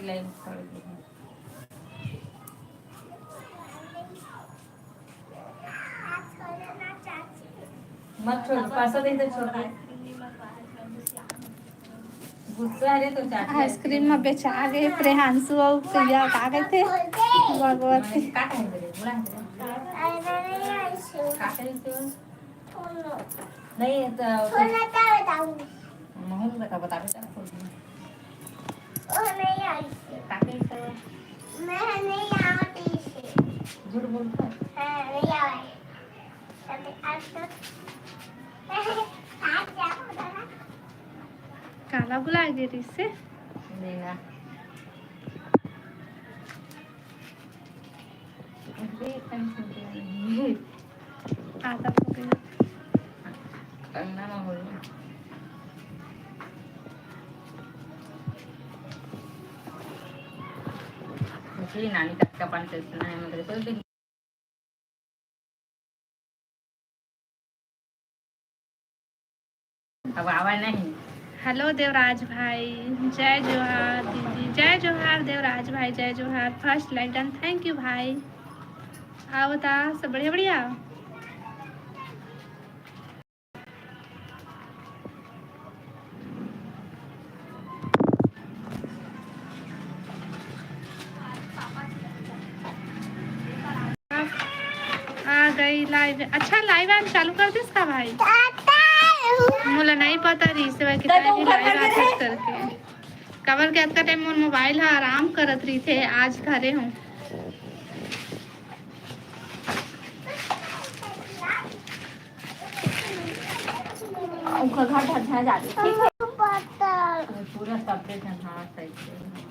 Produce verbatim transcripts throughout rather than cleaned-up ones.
Line छोड़ दे। मत छोड़, पासा दे तो छोड़ दे। गुस्सा रे तो चाची। आइसक्रीम में बेचा गए प्रेहांशु और प्रिया का गए थे भगवती। का कहे रे? बुला रे। का कहे रे? नहीं तो महूँ बता, बताबे तब खोल। वो नहीं आई। का कहे रे? मैं नहीं आती से। झूठ बोलता है। हाँ, नहीं आवे। काला बुला गे रिहिस हे। आदत हो गई। नानी का अपन टेंशन है, मतलब कोई भी अब आवा नहीं। हेलो देवराज भाई, जय जोहार दीदी, जय जोहार देवराज भाई, जय जोहार। First like done, thank you भाई। आओ बता, सब बढ़िया बढ़िया। आ गई लाइव। अच्छा, लाइव आन चालू कर दिस का भाई? मोला नहीं पता रही से कि लाइव आत करके। काबर के अतका टाइम मोर मोबाइल ह आराम करत रहिथे, आज धरे हूँ। ओकर घर ढंढा जाथे, ठीक है? पूरा सब पे ढंढा सही से।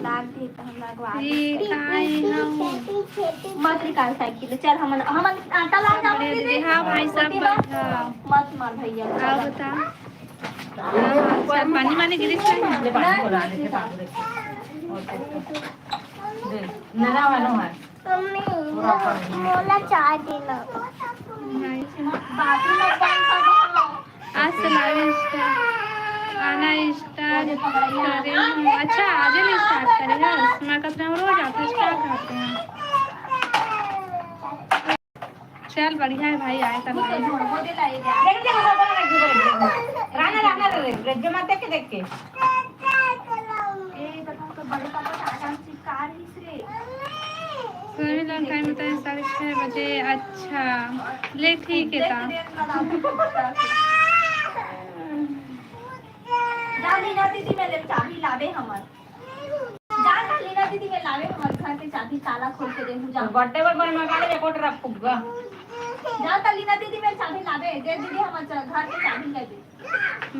लाग दे त हम लगवा ये देते। काय हौ? मत निकाल साइकिल, चल हमन, हमन आटा ला जाओ। अरे दीदी, हाँ भाई, सब बढ़िया। मत मार भैया। का बता? हाँ, अच्छा, पानी वानी गिरिस नहीं? ले पानी बोला दे, पानी दे। और कुछ दे, नरा वाला है। मम्मी, मोला चाय देना। आज से लाइव स्टार्ट, आना स्टार्ट करे हूँ। अच्छा, आज ही स्टार्ट करे हस? मैं कहते हैं रोज आते हैं, क्या कहते हैं? चल बढ़िया है भाई, आए तब। राना, राना, रे, रे, जो मत देख के, देख के। सभी लोग टाइम बताए, साढ़े छः बजे। अच्छा, ले ठीक है ता। जा लीना दीदी, मैं ले चाबी लावे हमर। जा ता लीना दीदी, मैं लावे हमर घर के चाबी, ताला खोल के देहूं, जा। बर्थडे पर, पर मंगा ले, कोट रख फुग्गा। जा ता लीना दीदी, मैं चाबी लावे, दे दीदी हमर चा-, घर के चाबी ले दे।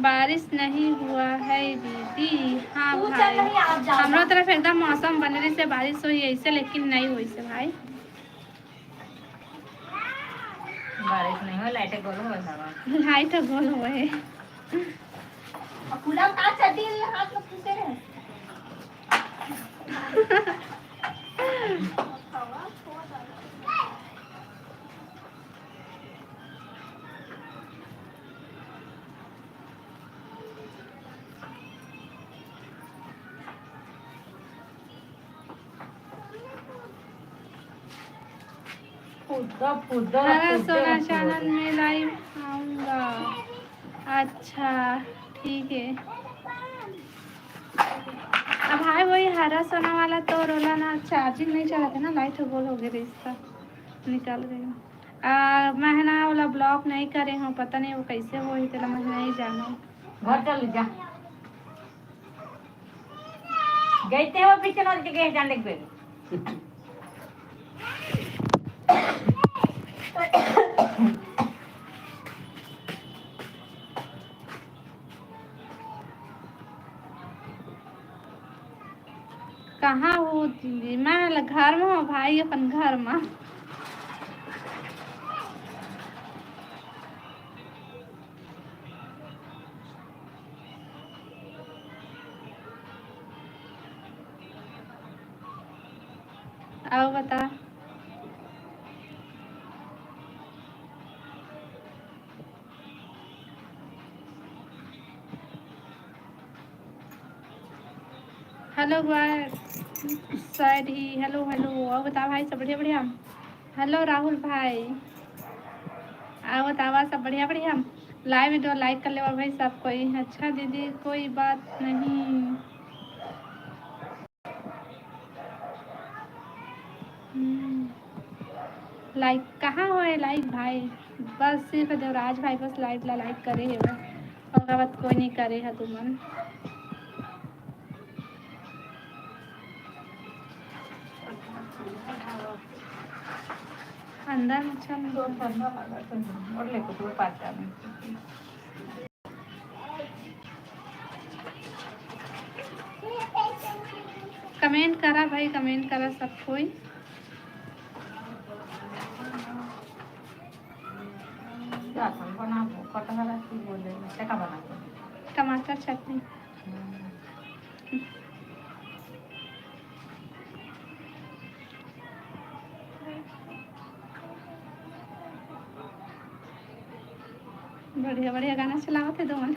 बारिश नहीं हुआ है दीदी। हाँ भाई, हमरो तरफ एकदम मौसम बने रहिसे, बारिश होही ऐसे, लेकिन नहीं होइसे भाई। बारिश नहीं हो, लाइट गोल हो हवा। लाइट गोल हो है। अब पूरा का चड्डी हाथ में घुसे रहे। हरा सोना चैनल में लाइव आऊंगा। अच्छा, ठीक है। अब भाई, वही हरा सोना वाला तो रोला ना, चार्जिंग नहीं चलत है ना, लाइट गोल हो गए, इसका निकल गई। आ, मैं है ना, ओला ब्लॉक नहीं करे हूँ, पता नहीं वो कैसे होही, तेला मैं नहीं जानव। घर चल जा। गई ते वो पीछे वाली जगह जाने के। कहाँ हो दीदी? मैं ल-, घर में हूँ भाई, अपन घर में। आओ बता। Hello guys, साइड ही। Hello, hello। और बताओ भाई, सब बढ़िया, बढ़िया? Hello राहुल भाई, और बताओ, सब बढ़िया, बढ़िया? Live video like कर लेवा भाई सब कोई। अच्छा दीदी, कोई बात नहीं। हम्म। Like कहाँ होए like भाई? बस सिर्फ देवराज भाई बस live ला like करे हे बस, ओकर बाद कोई नहीं करे है तुमन। अंदर में चल। तो ठंडा लगा तो और लेको तो पाता में। Comment करा भाई, comment करा सब कोई। क्या सब बनाबो? कटहरा की बोले, क्या का बनाबो? टमाटर चटनी। हम्म। बढ़िया बढ़िया गाना चलावत हे तुमन।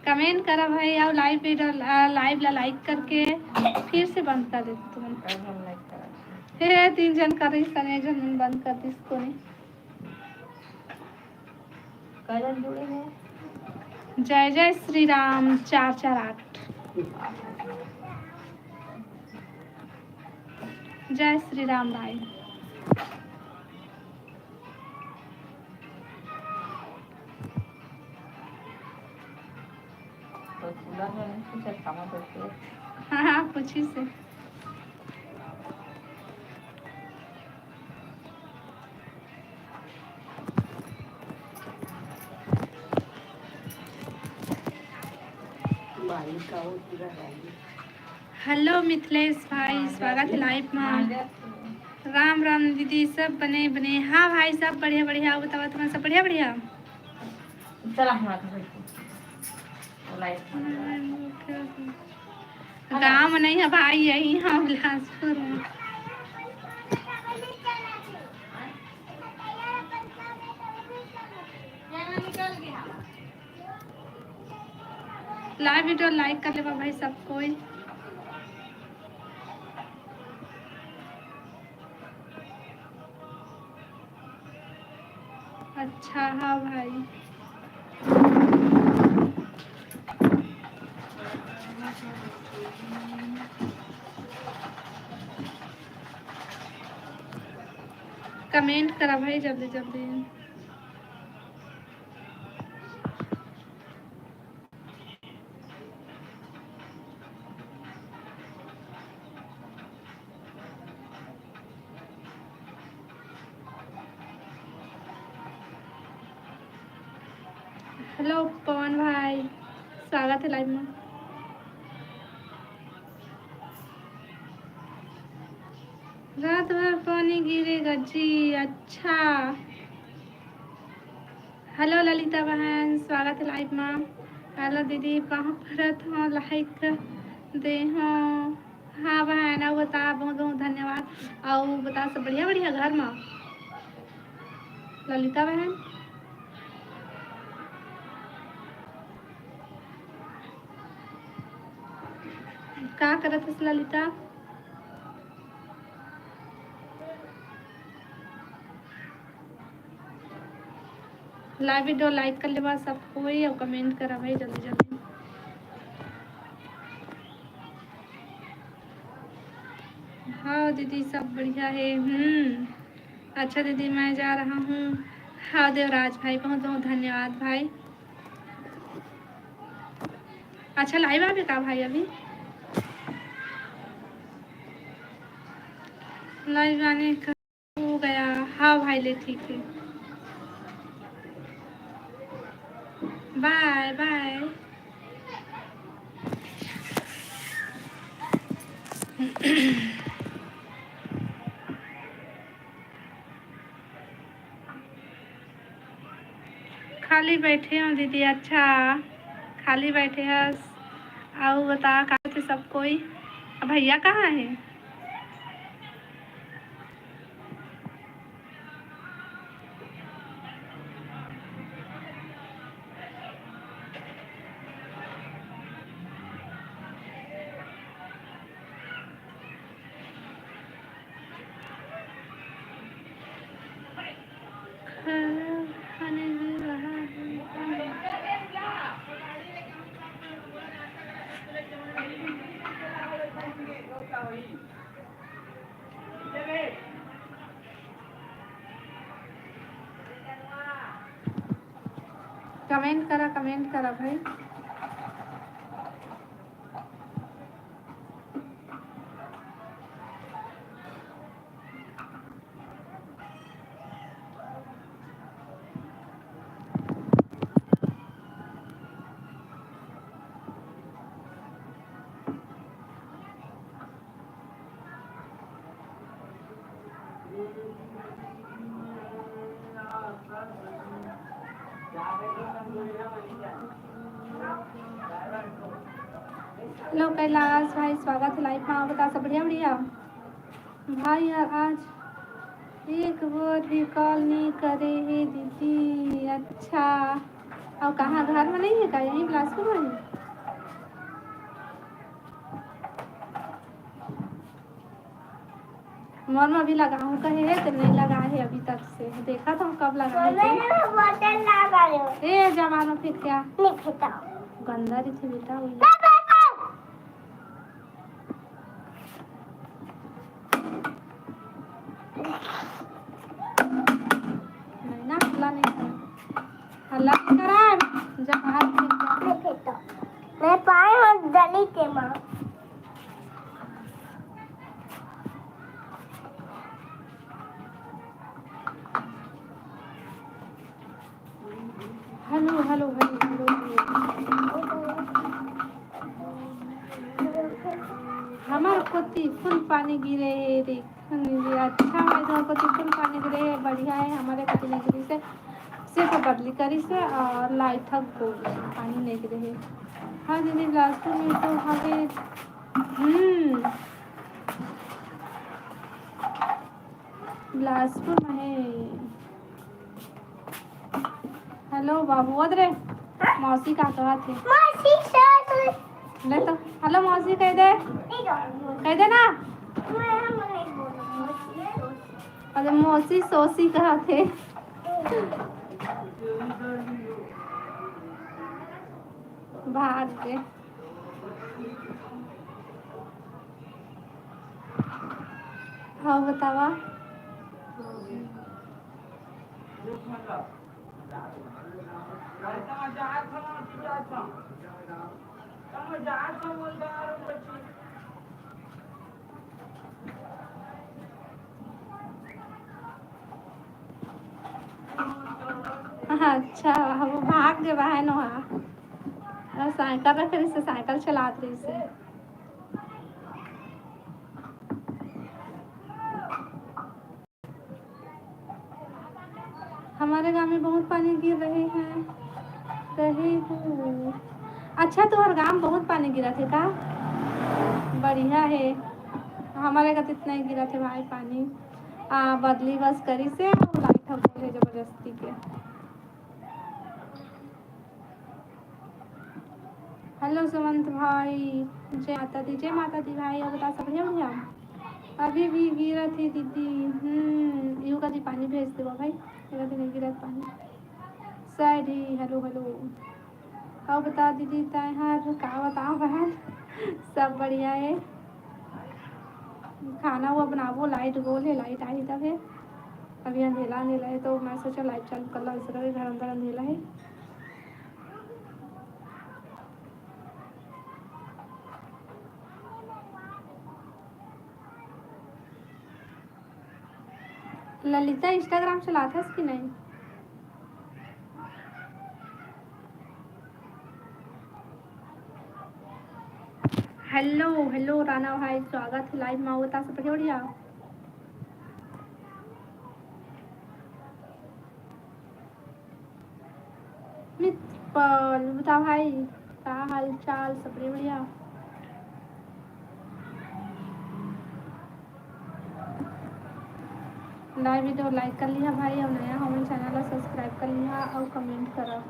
Comment करा भाई, अउ live video, आ, live ला like करके फिर से बंद कर देते तुमन। हे, तीन जन कर रही सने, एक जन मन बंद कर दिस कोनी। कई जन जुड़े हे? जय जय श्री राम चार चार आठ। जय श्री राम भाई। तो खुला में नहीं कुछ अच्छा मत होते। हाँ, हाँ, कुछ ही से। Hello मिथिलेश भाई, स्वागत है live में। राम राम दीदी, सब बने बने? हाँ भाई, सब बढ़िया बढ़िया। बताओ, तुम्हारा सब बढ़िया बढ़िया? चला, हमारा घर को। Live में। गाँव में नहीं है भाई, यही है बिलासपुर में। Live video like कर लेवा भाई सब कोई। अच्छा, हाँ भाई। Comment करा भाई जल्दी जल्दी। Hello पवन भाई, स्वागत है live में। रात भर पानी गिरेगा जी। अच्छा, Hello ललिता बहन, स्वागत है live में। Hello दीदी, पाँव पड़त हूँ, like दे हूँ। हाँ बहन, अउ बता, बहुत बहुत धन्यवाद। अउ बता, सब बढ़िया बढ़िया घर में ललिता बहन? का करत हस ललिता? Live video like कर लेवा सब कोई अउ comment करा भाई जल्दी जल्दी। हाँ दीदी, सब बढ़िया है। हम्म, अच्छा दीदी, मैं जा रहा हूँ। हाँ देवराज भाई, बहुत बहुत धन्यवाद भाई। अच्छा, live आवे का भाई अभी? Live आने का हो गया। हाँ भाई, ले ठीक है, bye bye। खाली बैठे हो दीदी। अच्छा, खाली बैठे हस। अउ बता, का होथे सब कोई? अब भैया कहाँ है? कमेंट करा, कमेंट करा भाई। हेलो कैलाश भाई, स्वागत है लाइव में। आप बता, सब बढ़िया? बढ़िया भाई यार, आज एक बार भी कॉल नहीं करे हे दीदी। अच्छा, और कहाँ, घर में नहीं है का? यहीं बिलासपुर में है? मोर में अभी लगाहूँ कहे हे, तो नहीं लगा है अभी तक से। देखा तो कब लगा है। ए जमानो फिर क्या? गंदा रही थी बेटा, वही। नहीं ना, हल्ला नहीं करा। हल्ला नहीं करा, जब हाथ में नहीं फेंकता। मैं पाए हूँ गली के माँ। Hello, hello, hello, hello. हमर कोती फुल पानी गिरे हे रे। अच्छा, मैं तो कोती फुल पानी गिरे हे, बढ़िया है। हमारे कोती नहीं गिरी से, सिर्फ बदली करी से और लाइट थक गो, पानी नहीं गिरे है। हाँ दीदी, बिलासपुर में तो हवे। हम्म, बिलासपुर में है। हेलो बाबू, ओद रे, मौसी का कहत हे? मौसी, सर, सर। ले तो, हेलो मौसी कह दे। ठीक है। कह दे ना। मैं, हम नहीं बोलूँ, मौसी, सर। अरे मौसी, सोसी कहत हे। भाग गे। हाँ, बतावा। अच्छा, वो भाग गे बहन वहाँ। अउ साइकिल रखे रहिसे, साइकिल चलात रहिसे। हमारे गांव में बहुत पानी गिर रहे हैं, रहे हूँ। अच्छा, तोहर गांव बहुत पानी गिरत हे का? बढ़िया हे, हमारे का तो इतना ही गिरत हे भाई पानी। आ, बदली बस करिसे, लाइट ह बोले जबरदस्ती के। हेलो सुमंत भाई, जय माता दी, जय माता दी भाई। और बता, सब बढ़िया, बढ़िया? अभी भी गिरत हे दीदी। हम्म, यू कति पानी भेज देवा भाई, यू कति नहीं गिरत पानी। सैडी, हेलो, हेलो। और बता दीदी, तैं हर का बताओ बहन, सब बढ़िया है। खाना वो बनाबो, लाइट गोल है, लाइट आही तब है। अभी अंधेला अंधेला है, तो मैं सोचा लाइट चालू कर ला, दूसरा के घर अंदर अंधेला है। ललिता, Instagram चलाथस कि नहीं? हेलो, हेलो राना भाई, स्वागत है लाइव में। बता, सब बढ़िया? मित्र पाल, बता भाई, का हाल चाल? सबले बढ़िया। लाइव वीडियो लाइक कर लिहा भाई, और नया हो चैनल ला सब्सक्राइब कर लिहा और कमेंट करा।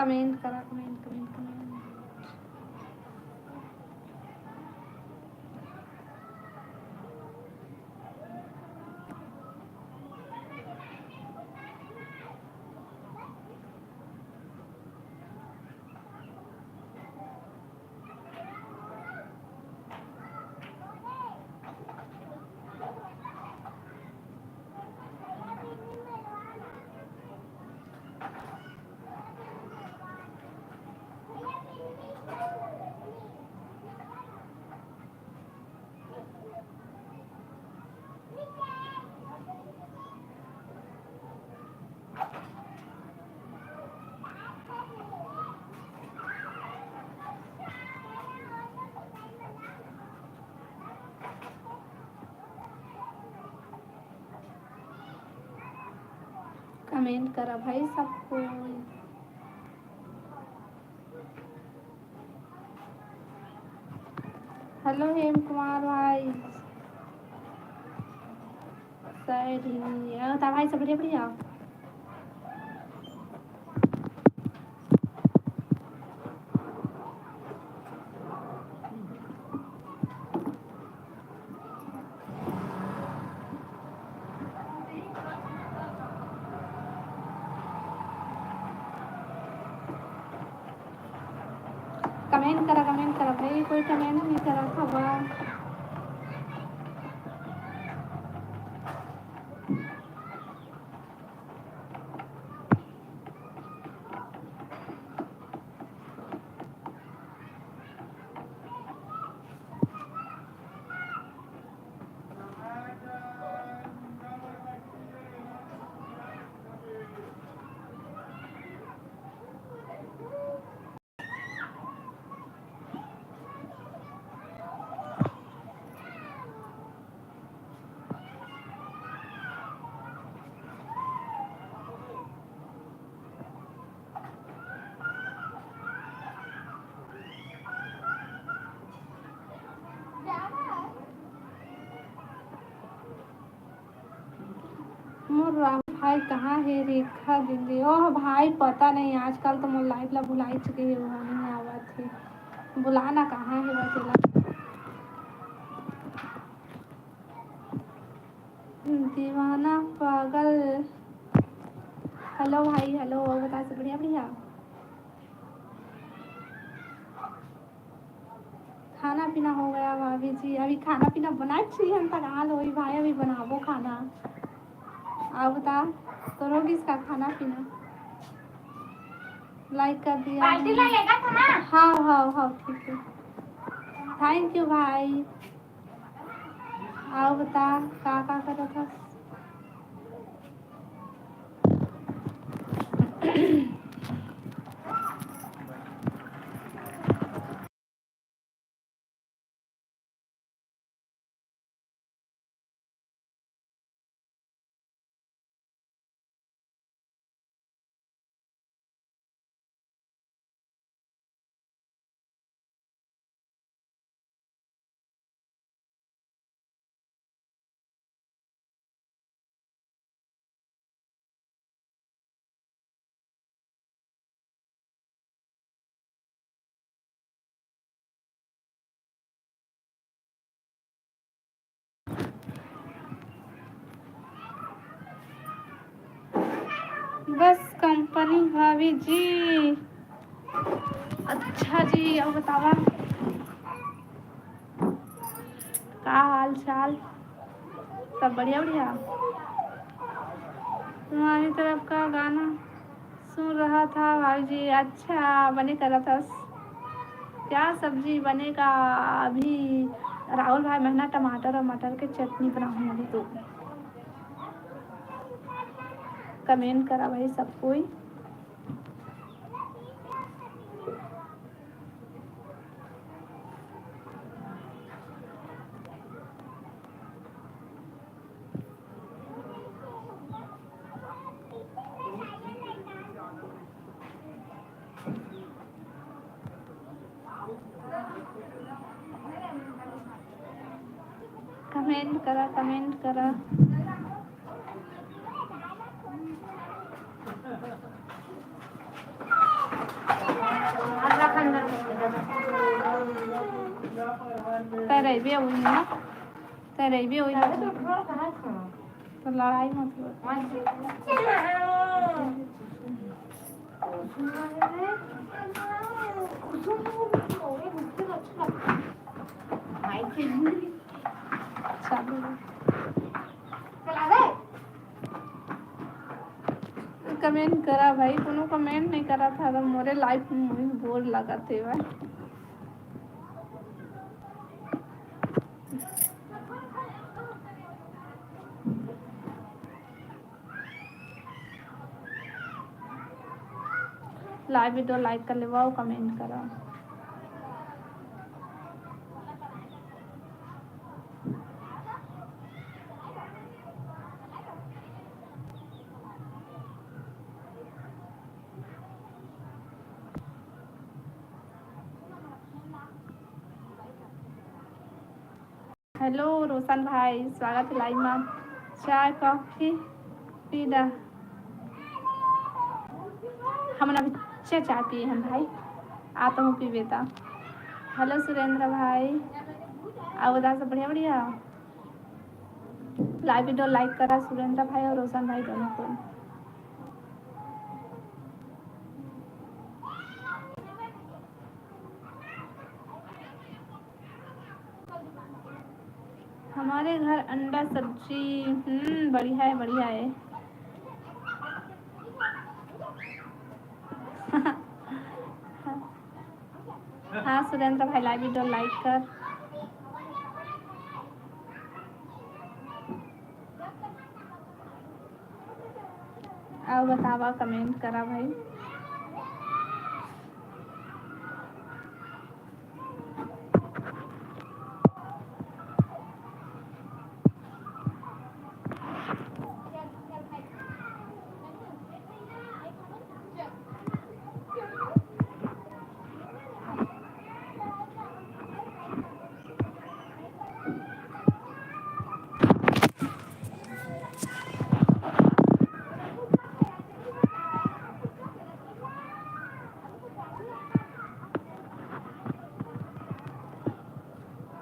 कमेंट करा, कमेंट, कमेंट, कमेंट। कमेंट करा भाई सब कोई। हेलो हेम कुमार भाई, शायद ही। और बता भाई, सब बढ़िया, बढ़िया? कमेंट करा, कमेंट करा भाई, कोई कमेंट नहीं करा था वाह। मोर राहुल भाई कहाँ हे रेखा दीदी? ओह भाई, पता नहीं, आजकल तो मोर लाइफ ला भुलाई चुके हे, वो नहीं आवत हे। बुला ना, कहाँ हे वो तेला? दीवाना पागल। हेलो भाई, हेलो, और बता, सब बढ़िया, बढ़िया? खाना पीना हो गया भाभी जी? अभी खाना पीना बनाए छी हम, तक हाल होई भाई, अभी बनाबो खाना। अब बता, तोर हो गिस का खाना पीना? लाइक कर दिया पार्टी हमने। ला लेगा था ना? हाँ, हाँ, हाँ, ठीक है। थैंक यू भाई। आओ बता, का का करत हस? बस कंपनी भाभी जी। अच्छा जी, अब बतावा, का हाल चाल? सब बढ़िया, बढ़िया। तुम्हारी तरफ का गाना सुन रहा था भाई जी। अच्छा, बने करत हस। क्या सब्जी बनेगा? अभी राहुल भाई, मैं ना टमाटर और मटर के चटनी बनाऊंगी। तो कमेंट करा भाई सब कोई। कमेंट करा, कमेंट करा। रहिबे वही ना, तै रहिबे वही। अरे तो थोड़ा कहाँ था? तो लड़ाई मत हो। चलो। कमेंट करा भाई, कोनो कमेंट नहीं करा था तो मोरे लाइफ में मुझे बोर लगा थे भाई। लाइव वीडियो लाइक कर लेवा, कमेंट करा। हेलो रोशन भाई, स्वागत है लाइव में। चाय कॉफी पी दा। हमन अभी चे चाय पिए हन भाई, आ तो हूँ पीबे ता। हेलो सुरेंद्र भाई, आवाज सब बढ़िया बढ़िया। लाइव वीडियो लाइक करा सुरेंद्र भाई और रोशन भाई दोनों को। हमारे घर अंडा सब्जी। हम्म, बढ़िया है, बढ़िया है। हाँ सुरेंद्र भाई, लाइव वीडियो लाइक कर। अउ बतावा, कमेंट करा भाई।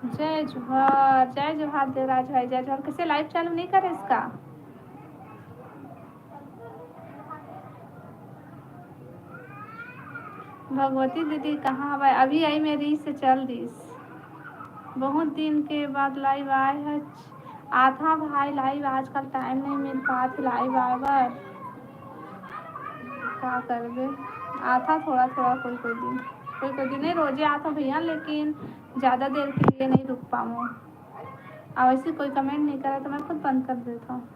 जय जोहार, जय जोहार देवराज भाई, जय जोहार। कैसे लाइव चालू नहीं करे इसका? भगवती दीदी कहाँ हवय? अभी आई मेरी से चल दिस। बहुत दिन के बाद लाइव आए हच। आथा भाई लाइव, आजकल टाइम नहीं मिल पात लाइव आए बर। का करबे, आथा थोड़ा थोड़ा कोई कोई दिन, कोई कोई दिन नहीं, रोजे आथा भैया, लेकिन ज़्यादा देर के लिए नहीं रुक पाऊँ। अब ऐसे कोई कमेंट नहीं करा तो मैं खुद बंद कर देता हूँ।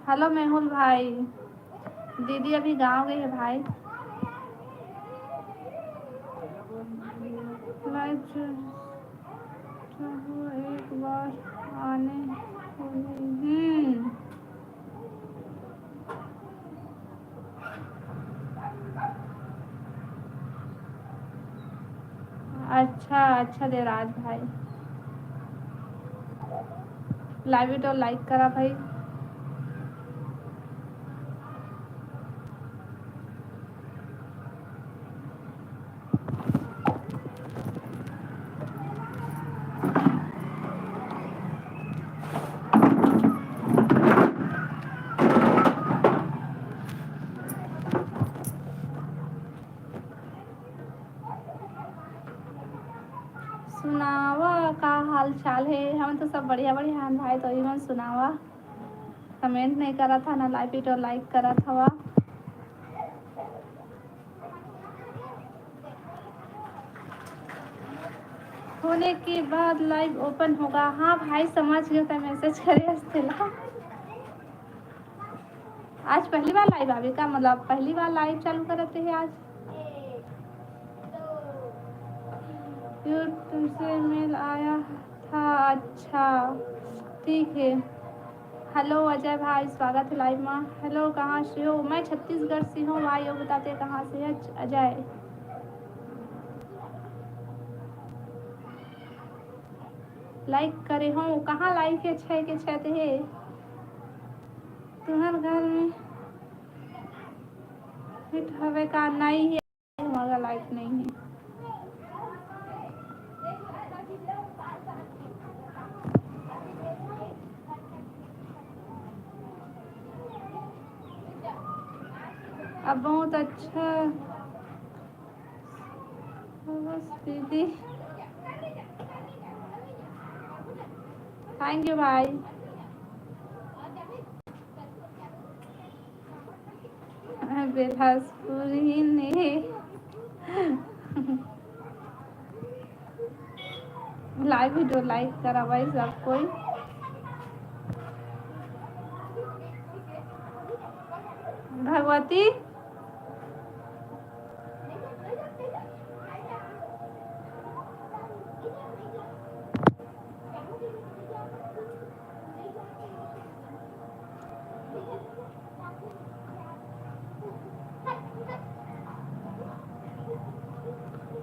हेलो मेहुल भाई, दीदी अभी गांव गई है भाई। लाइव चल, चलो एक बार आने को नहीं। हम्म। अच्छा, अच्छा देवराज भाई, लाइव वीडियो लाइक करा भाई। सुनावा, का हाल चाल हे? हमन तो सब बढ़िया बढ़िया हन भाई, तो इमन सुनावा, कमेंट नहीं करत हा ना, लाइव वीडियो लाइक करत हवा। होने के बाद लाइव ओपन होगा। हाँ भाई, समझ गए, तो मैसेज करे हस तेला। आज पहली बार लाइव आवे का? मतलब पहली बार लाइव चालू करत रहे आज। YouTube से मेल आया था। अच्छा, ठीक है। हेलो अजय भाई, स्वागत है लाइव में। हेलो, कहाँ से हो? मैं छत्तीसगढ़ से हूँ भाई, यो बताते कहाँ से है अजय? लाइक करे हो, कहाँ लाइक है? छः के छः ते है। तुम्हार घर में लाइट हवे का? नहीं है, हमारा लाइट नहीं है। अब बहुत अच्छा। बस दीदी, थैंक यू भाई। बिलासपुर ही नहीं। लाइव वीडियो लाइक करा भाई सब कोई। भगवती।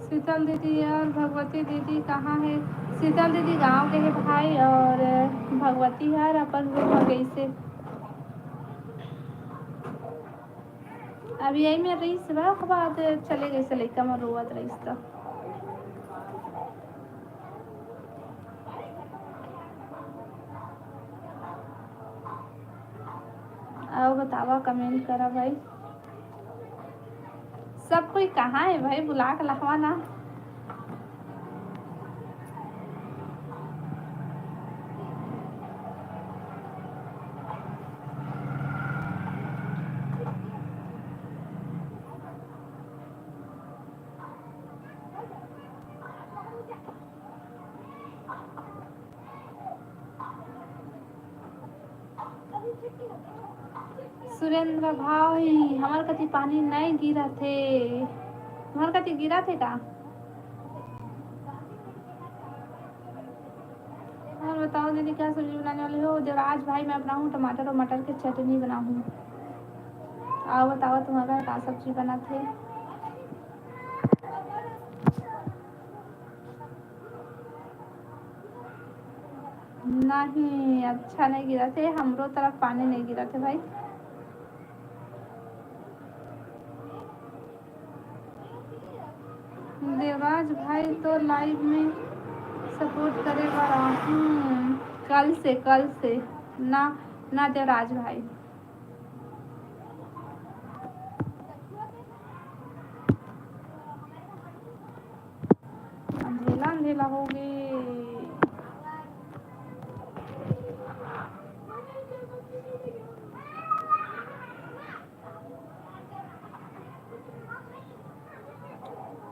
शीतल दीदी और भगवती दीदी कहाँ है? शीतल दीदी गांव के है भाई, और भगवती हर अपन रूम में गई से। अभी यही में रहीस बा, ओकर बाद चले गईस लइका मन रोवत रहीस त। अउ बतावा, कमेंट करा भाई। सब कोई कहाँ है भाई? बुला के लहवा ना। सुरेंद्र भाई, हमर कति पानी नहीं गिरत हे, हमर कति गिरत हे का? और बताओ दीदी, क्या सब्जी बनाने वाले हो? देवराज भाई, मैं बनाऊँ टमाटर और मटर की चटनी बनाऊँ। आओ बताओ, तुम्हारा का सब्जी बनाते? नहीं, अच्छा नहीं गिरत हे, हमरो तरफ पानी नहीं गिरत हे भाई। देवराज भाई तो लाइव में सपोर्ट करे बर आहूँ कल से, कल से ना, ना देवराज भाई। अंधेला अंधेला हो गे।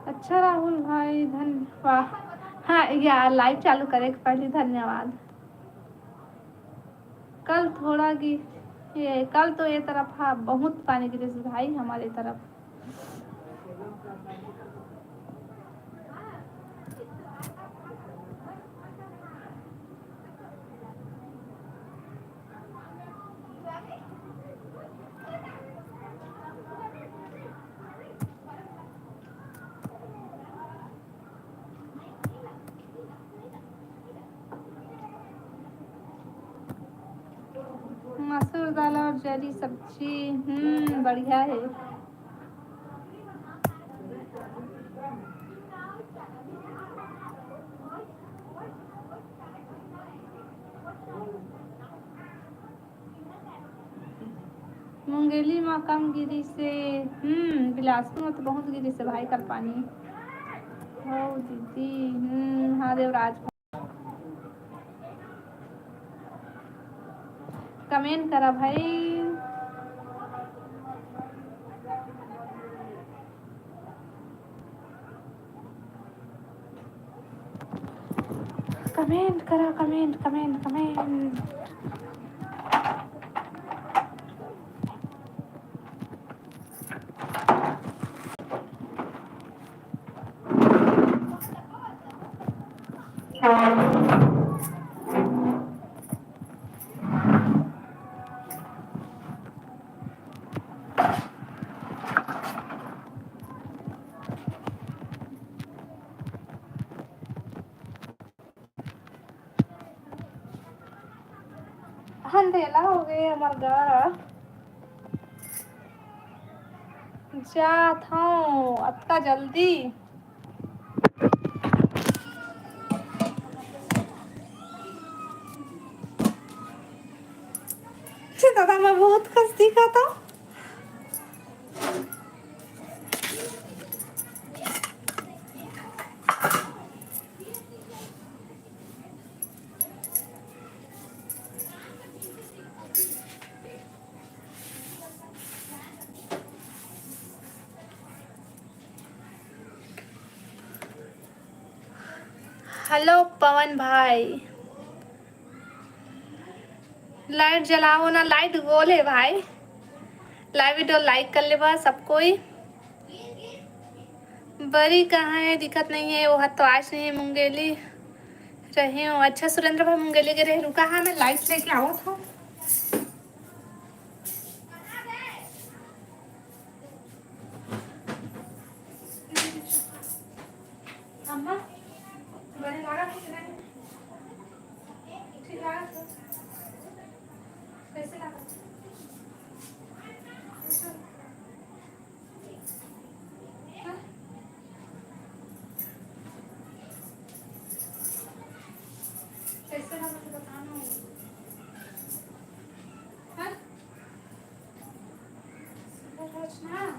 अच्छा राहुल भाई, धन्यवाद। हाँ यार, लाइव चालू करे के पहले धन्यवाद। कल थोड़ा गि-, ये कल तो ये तरफ हा बहुत पानी गिरे भाई, हमारे तरफ। मसूर दाल और जरी सब्जी, हम्म, बढ़िया है। मुंगेली म कम गिरिस हे। हम्म, बिलासपुर म तो बहुत गिरिस हे भाई कल पानी। हो दीदी, हम्म, हाँ देवराज। कमेंट करा भाई। कमेंट करा, कमेंट, कमेंट, कमेंट। अंधेला हो गए हमर घर। जात हूँ अतका जल्दी। दादा, मैं बहुत कस दिखत हूँ। हेलो पवन भाई, लाइट जलाओ ना, लाइट गोल है भाई। लाइव वीडियो लाइक कर लेबा सब कोई। बरी कहाँ है, दिखत नहीं है। वो तो आज नहीं है, मुंगेली रहे हो। अच्छा सुरेंद्र भाई, मुंगेली के रहे, रुका, हाँ मैं लाइट लेके आओ था। अम्मा, बने लागत है कि नहीं? ठीक लागत है। कैसे लागत है? हाँ? कैसे लागत है बताना। हाँ?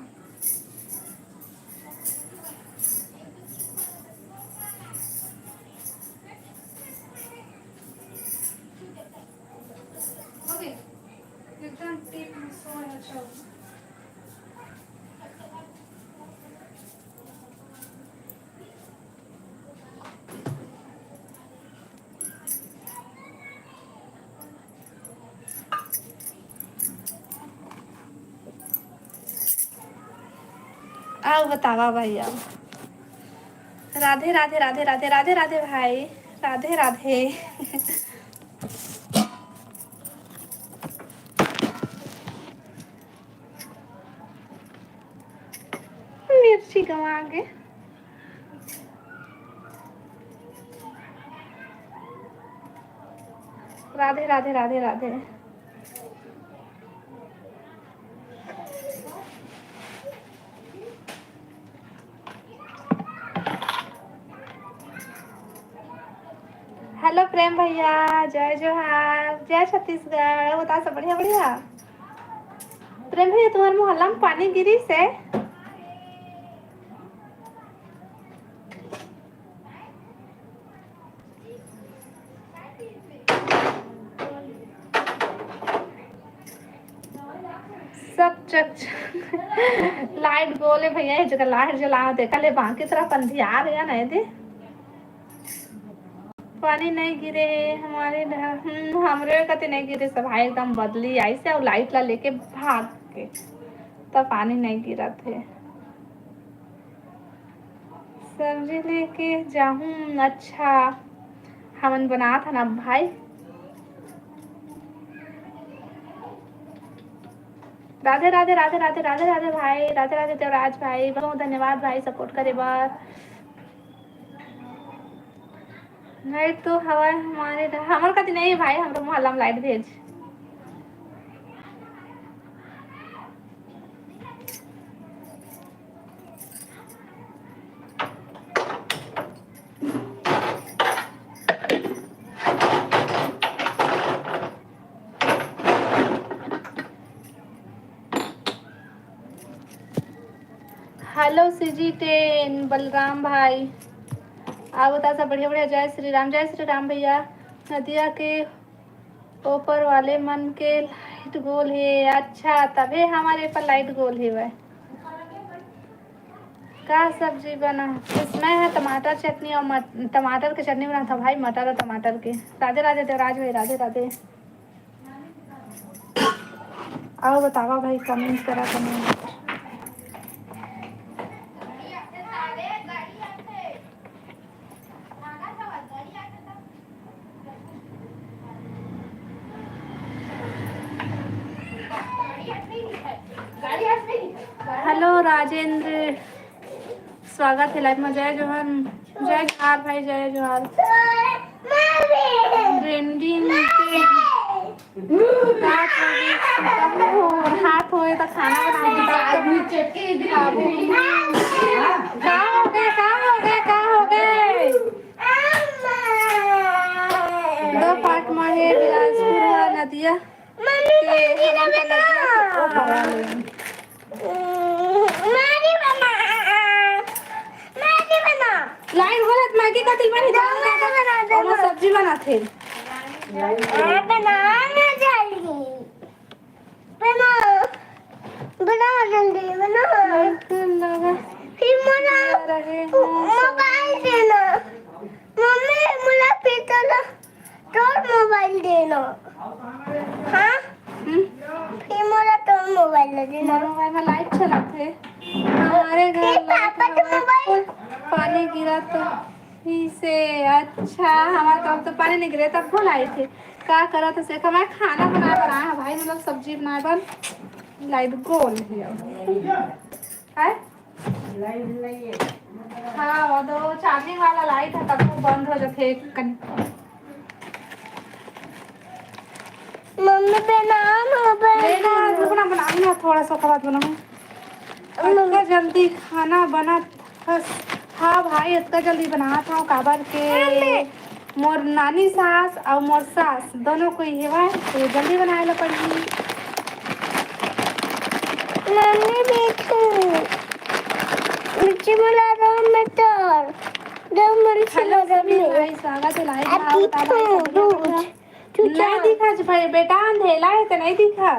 एकदम टीप में सोया चल। आओ बतावा भाई, आओ। राधे राधे राधे राधे राधे राधे भाई, राधे राधे। मिर्ची गवा गे। राधे राधे राधे राधे। हेलो प्रेम भैया, जय जोहार, जय छत्तीसगढ़। बता सब बढ़िया बढ़िया। प्रेम भैया, तुम्हारे मोहल्ला में पानी गिरी से? सब चक लाइट गोले भैया, ये जगह लाइट जला देखा ले, बाकी तरफ अंधियार है ना दे। पानी नहीं गिरे हमारे घर, हम्म, हमरे कति नहीं गिरे सब भाई, एकदम बदली आई से और लाइट ला लेके भाग के, तब पानी नहीं गिरा थे। सब्जी लेके जाहूँ। अच्छा, हमन बनात हन अब भाई। राधे राधे राधे राधे राधे राधे भाई, राधे राधे देवराज भाई, बहुत बहुत धन्यवाद भाई सपोर्ट करे बर। लाइट तो हवा हमारे, हमर कति नहीं है भाई, हमरो मोहल्ला में लाइट भेज। हेलो सीजी टेन बलराम भाई, आप बता सब बढ़िया बढ़िया। जय श्री राम, जय श्री राम भैया। नदिया के ऊपर वाले मन के लाइट गोल है। अच्छा, तबे हमारे पर लाइट गोल है वह। का सब्जी बना? इसमें है टमाटर चटनी और मट-, टमाटर के चटनी बना था भाई, मटर और टमाटर के। राधे राधे देवराज भाई, राधे राधे। आओ बतावा भाई, कमेंट करा, कमेंट। हेलो राजेंद्र, स्वागत है लाइव में। जय जोहार, जय जोहार भाई, जय जोहार। ट्रेंडिंग पे हाथ होए त खाना बना के खाबो। का हो गए, का हो गए, का हो गए? दो पार्ट में है बिलासपुर नदिया। मम्मी, के मम्मी, हमन का नदिया के ओ पार ले। मैगी बना, मैगी बना। लाइन बोलत मैगी का तिल बनी, दाल बना, बना, बना, बना। सब्जी बनाथे। बना ना जल्दी। बना, बना जल्दी, बना। फिर मोला मोबाइल देना। मम्मी, मोला फिर तोला तोर मोबाइल देना। हाँ? हम्म? फिर मोला तोर मोबाइल देना। मोर मोबाइल में लाइट चलत हे। हमारे घर फिर पापा के मोबाइल। पानी गिरा तो ही से। अच्छा, हमारे तरफ तो पानी नहीं गिरे, तब बोल आई थे। का करत हे से? मैं खाना बना, बनाया है भाई, मतलब सब्जी बनाए बर लाइट गोल है। है? लाइट नहीं है। हाँ, वो तो चार्जिंग वाला लाइट है, तब वो बंद हो जाते कन। मम्मी, बनाओ ना, बनाओ। ले ना, रुक ना, बनाऊँ ना, थोड़ा सा ओकर बाद बनाऊँ। मम्मी। इतना जल्दी खाना बनत हस? हाँ भाई, इतना जल्दी बनात हूँ, काबर के मम्मी। मोर नानी सास अउ मोर सास दोनों कोई हेवय, तो जल्दी बनाए ला पड़ही। मम्मी बैठो, नीचे बुला दो मटर, दो मटर हेलो समीर भाई, स्वागत है लाइव में। आप आओ, बताओ भाई, सब लोग। तू नहीं दिखा भाई, बेटा अंधेला है तो नहीं दिखा।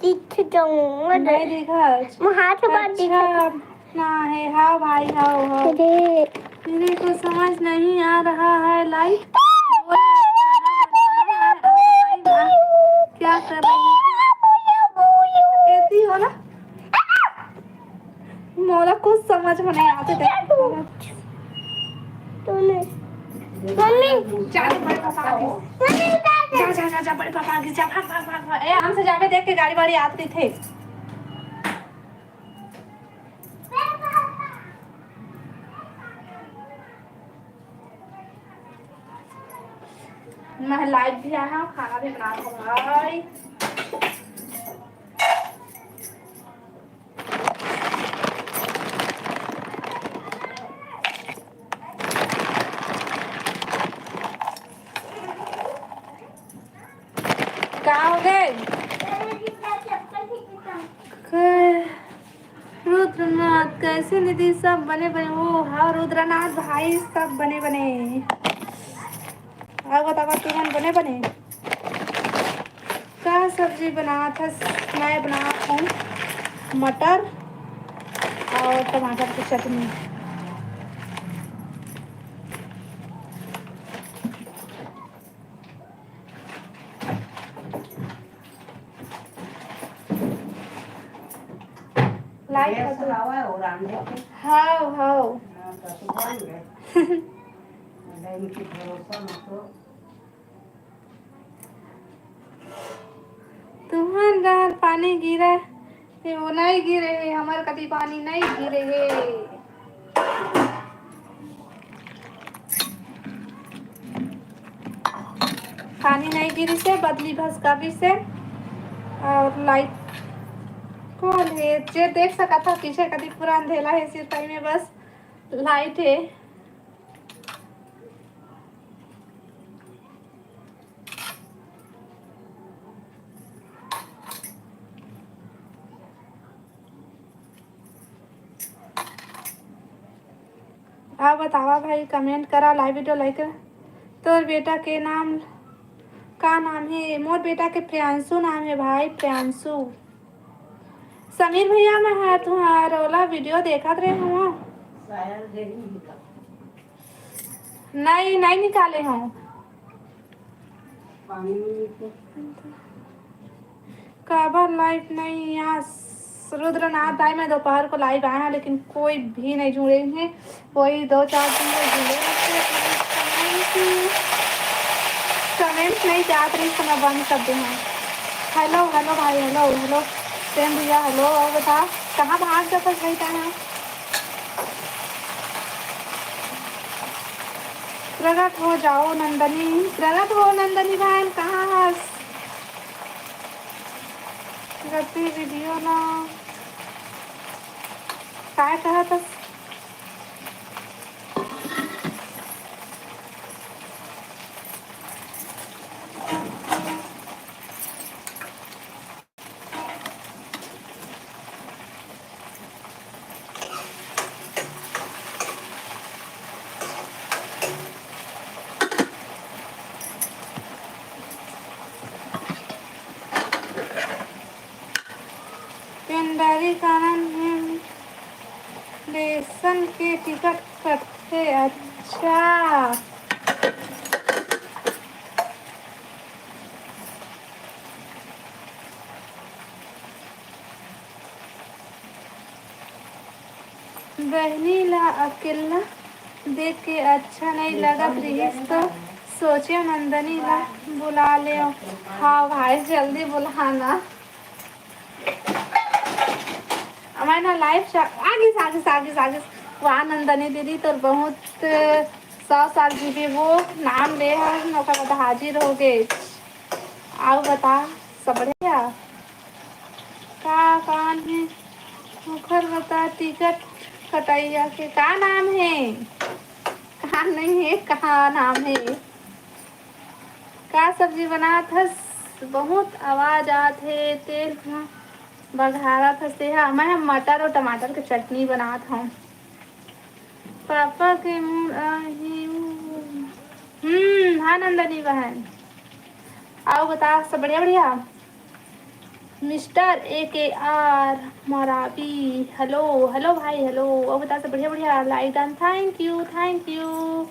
दिख जाऊंगा। नहीं दिखस। मुहार से बात दिख। अच्छा, ना है। हाँ भाई, हाँ, हाँ। अरे। मेरे को समझ नहीं आ रहा है, लाइट। क्या कर रही है? कैसी हो ना? मोला कुछ समझ में नहीं आते। तूने। मम्मी। जा, जा, बड़े पापा आगे। मम्मी, जा, जा, जा, जा, बड़े पापा आगे, जा, भाग, भाग, भाग, भाग। ए, आराम से जाबे, देख के गाड़ी वाड़ी आत रहिथे। मैं लाइव भी आया हूँ, खाना भी बना रहा हूँ भाई। का हो गए? रुद्रनाथ, कैसे निधि? सब बने बने। ओ हाँ रुद्रनाथ भाई, सब बने बने। अउ बतावा, तुमन बने बने? का सब्जी बनात हस? मैं बनात हूँ मटर और टमाटर की चटनी। लाइट ये है तो। सुनावा है, वो रामदेव के। हाँ, हाँ। हाँ, तो सुनाएंगे। नहीं, उनकी भरोसा मत हो। तुमन डहर पानी गिरे हे, वो नहीं गिरे हे, हमर कति पानी नहीं गिरे हे। पानी नहीं गिरी से, बदली भस काबिर से, और लाइट कौन है जे देख सकत था पीछे कति पूरा अंधेला है, सिर्फ में बस लाइट है। आप बतावा भाई, कमेंट करा, लाइव वीडियो लाइक करा। तोर बेटा के नाम का नाम है? मोर बेटा के प्रियांशु नाम है भाई, प्रियांशु। समीर भैया, मैं हाँ तुम्हार ओला वीडियो देखत रहे हूँ। नहीं, नहीं निकाले हूँ। काबर लाइव नहीं आस? रुद्रनाथ भाई, मैं दोपहर को लाइव आया, लेकिन कोई भी नहीं जुड़े हैं। वही दो चार दिन में जुड़े रहते हैं। कमेंट नहीं जात रही, तो मैं बंद कर दूँ। हेलो, हेलो भाई, हेलो, हेलो। प्रेम भैया, हेलो। और बता, कहाँ भाग जाता भाई, कहाँ? प्रगट हो जाओ नंदनी, प्रगट हो नंदनी बहन, कहाँ हस? गति वीडियो ला काय कहत हस? पेंडारी कारन हे, बेसन के टिकट कटथे। अच्छा, बहिनी ला अकेल्ला देख के अच्छा नइ लगत रिहिस, तो सोचेंव नंदनी ला बुला लेंव। हाँ भाई, जल्दी बुलाना। मैं ना लाइव चा-, आगिस, आगिस, आगिस, आगिस। वाह नंदनी दीदी, तोर बहुत सौ साल जीबे वो, नाम ले हन, ओकर बाद हाजिर हो गे। अउ बता, सब बढ़िया? का काम हे ओखर बता, टिकट कटइया के का नाम हे? का नहीं हे, का नाम हे? का सब्जी बनात हस? बहुत आवाज आत हे, तेल ह बघारत हस तेहा। मैं ह मटर अउ टमाटर के चटनी बनात हव। पापा के मूड आही। हम्म, हाँ नंदनी बहन। अउ बता, सब बढ़िया, बढ़िया? मिस्टर ए के आर मरावी, हेलो, हेलो भाई, हेलो। अउ बता, सब बढ़िया, बढ़िया? Like done, thank you, thank you।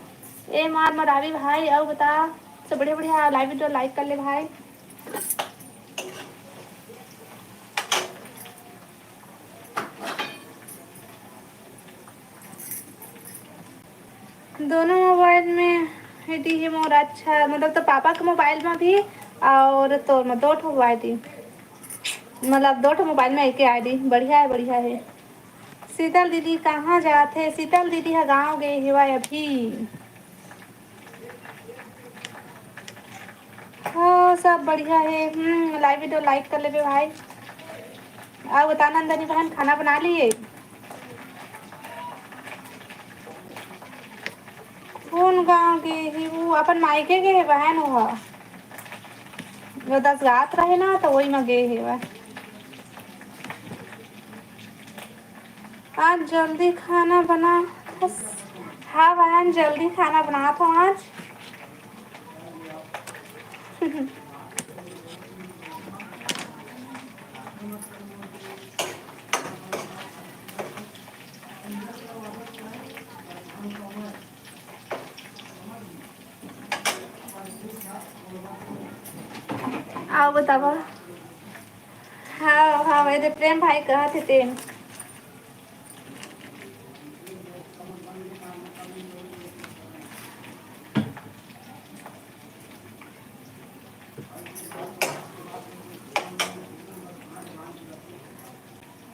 M R Marawi भाई, अउ बता, सब बढ़िया, बढ़िया? Live video like कर ले भाई। दोनों मोबाइल में आईडी हे मोर। अच्छा, मतलब, तो पापा के मोबाइल में भी अउ तोर में दो ठो आईडी, मतलब, दो ठो मोबाइल में एक आईडी। बढ़िया हे, बढ़िया हे। शीतल दीदी कहाँ जात हे? शीतल दीदी ह गाँव गे हेवय अभी। हाँ, सब बढ़िया हे। हम्म, लाइव वीडियो लाइक कर लेबे भाई। अउ बता नंदनी बहन, खाना बना लिए? कोन गाँव गे हे? वो अपन मायके गे हे बहन, वो ह। वो दस गात रहे ना, तो वही में गे हे वह। आज जल्दी खाना बना। हाँ बहन, जल्दी खाना बनात हव आज। अउ बतावा। हाँ, हाँ, एदे प्रेम भाई कहत हे तेन।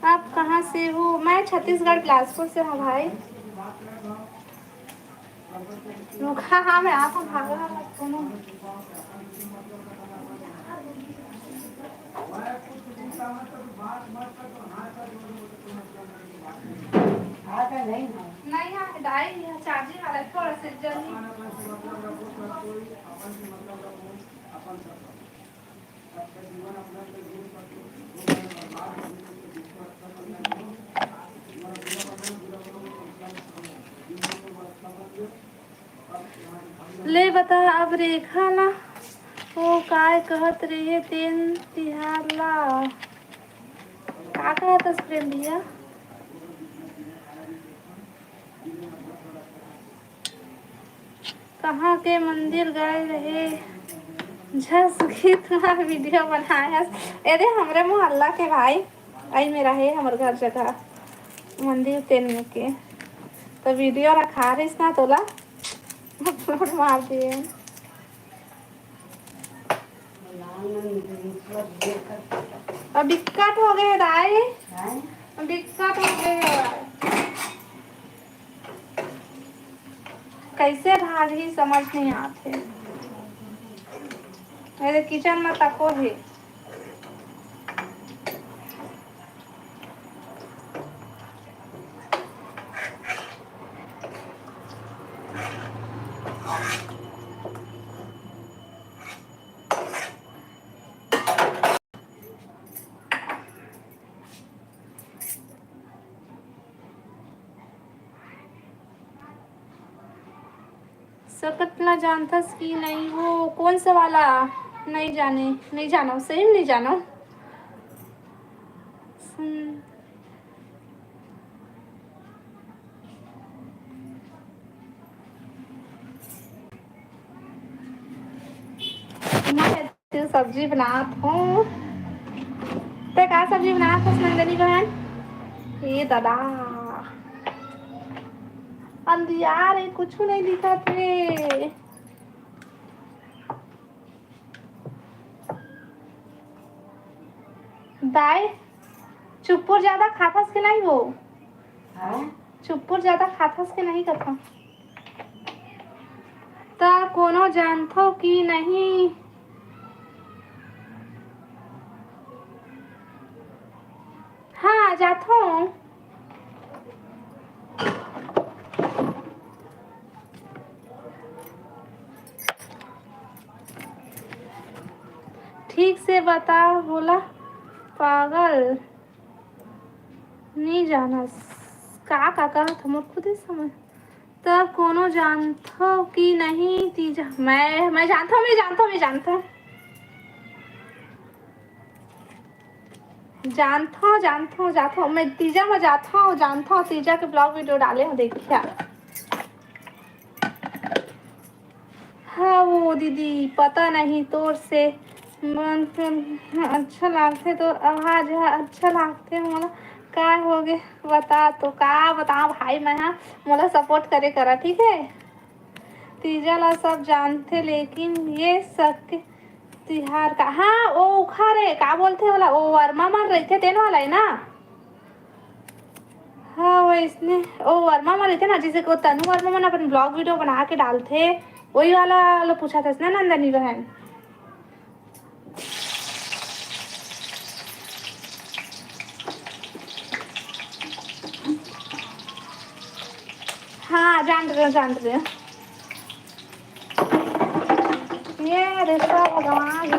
आप कहाँ से हो? मैं छत्तीसगढ़ बिलासपुर से हूँ भाई। रुका, हाँ, मैं आता हूँ, भागा मत कोनो। नहीं, हाँ, डाई है, चार्जिंग वाला है, थोड़ा सा जल्दी। ले बता, अब रेखा ना, वो काय कहत रहे तेन तिहार ला। का कहत हस प्रेम भैया? कहाँ के मंदिर गए रहे? झस गीत मा वीडियो बनाए हस। अरे, हमरे मोहल्ला के भाई, आई मेरा है, हमर घर जगह मंदिर तेन के, तो वीडियो रखा रहिस ना, तोला अपलोड मार दिए। अब दिक्कत हो गए दाई, अब दिक्कत हो गए दाई। कैसे भागही समझ नहीं आते। मेरे किचन में तको है। सकट ला जानथस कि नहीं? वो कौन सा वाला? नहीं जाने, नहीं जानो, सही में नहीं जानो। सुन, मैं तो सब्जी बनात हूँ। ते का सब्जी बनात हस नंदनी बहन? ए दादा, अंधियार है, कुछ नहीं दिखत रे। दाई, चुप्पुर ज्यादा खाथस के नहीं वो? हाँ? चुप्पुर ज्यादा खाथस के नहीं कथा? त कोनो जानथो कि नहीं? हाँ, जाथो। ठीक से बता बोला पागल। नहीं जाना का, का कहत हमर खुदे समझ। त कोनो जानथो कि नहीं तीजा? मैं, मैं जानथो, मैं जानथो, मैं जानथो। जानथो, जानथो, जाथो। मैं तीजा में जाथो, जानथो, तीजा के vlog video डाले हो, देखिया। हाँ वो दीदी, पता नहीं तोर से मन तो अच्छा लागथे, तोर आवाज ह अच्छा लागथे मोला। का होगे बता तो, का बता भाई, मैं हा, मोला support करे करा, ठीक है। तीजा ला सब जानथे, लेकिन ये सक तिहार का, हाँ, ओ उखा रे, का बोलथे ओला, ओ वर्मा मन रहिथे, तेन वाला है ना? हाँ, वैसने ओ वर्मा मन रहिथे ना, जैसे को तनु वर्मा मन अपन vlog video बना के डालथे, वही वाला लो पूछा था ना नंदनी बहन। हाँ, जान रहे हो, जान रहे हो। ये रिश्ता भगवान।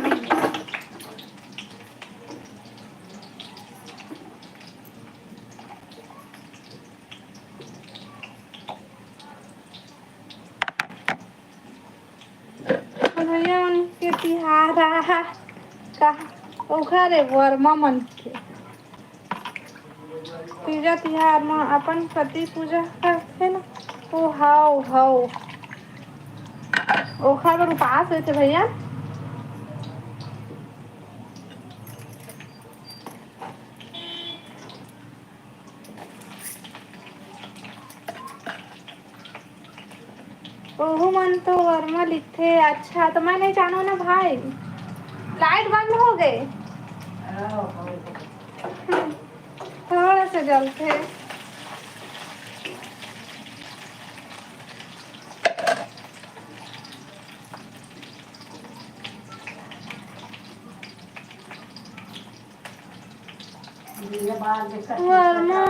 भैया मन के तिहार आहा का ओखरे वर्मा मन के तीजा तिहार म अपन पति पूजा करथे ना। ओ हाव हाव, ओखर बर उपास होथे भैया। ओहू मन तो वर्मा लिखथे। अच्छा, तो मैं नहीं जानो ना भाई, लाइट बंद हो गए। थोड़ा सा जलथे। वर्मा,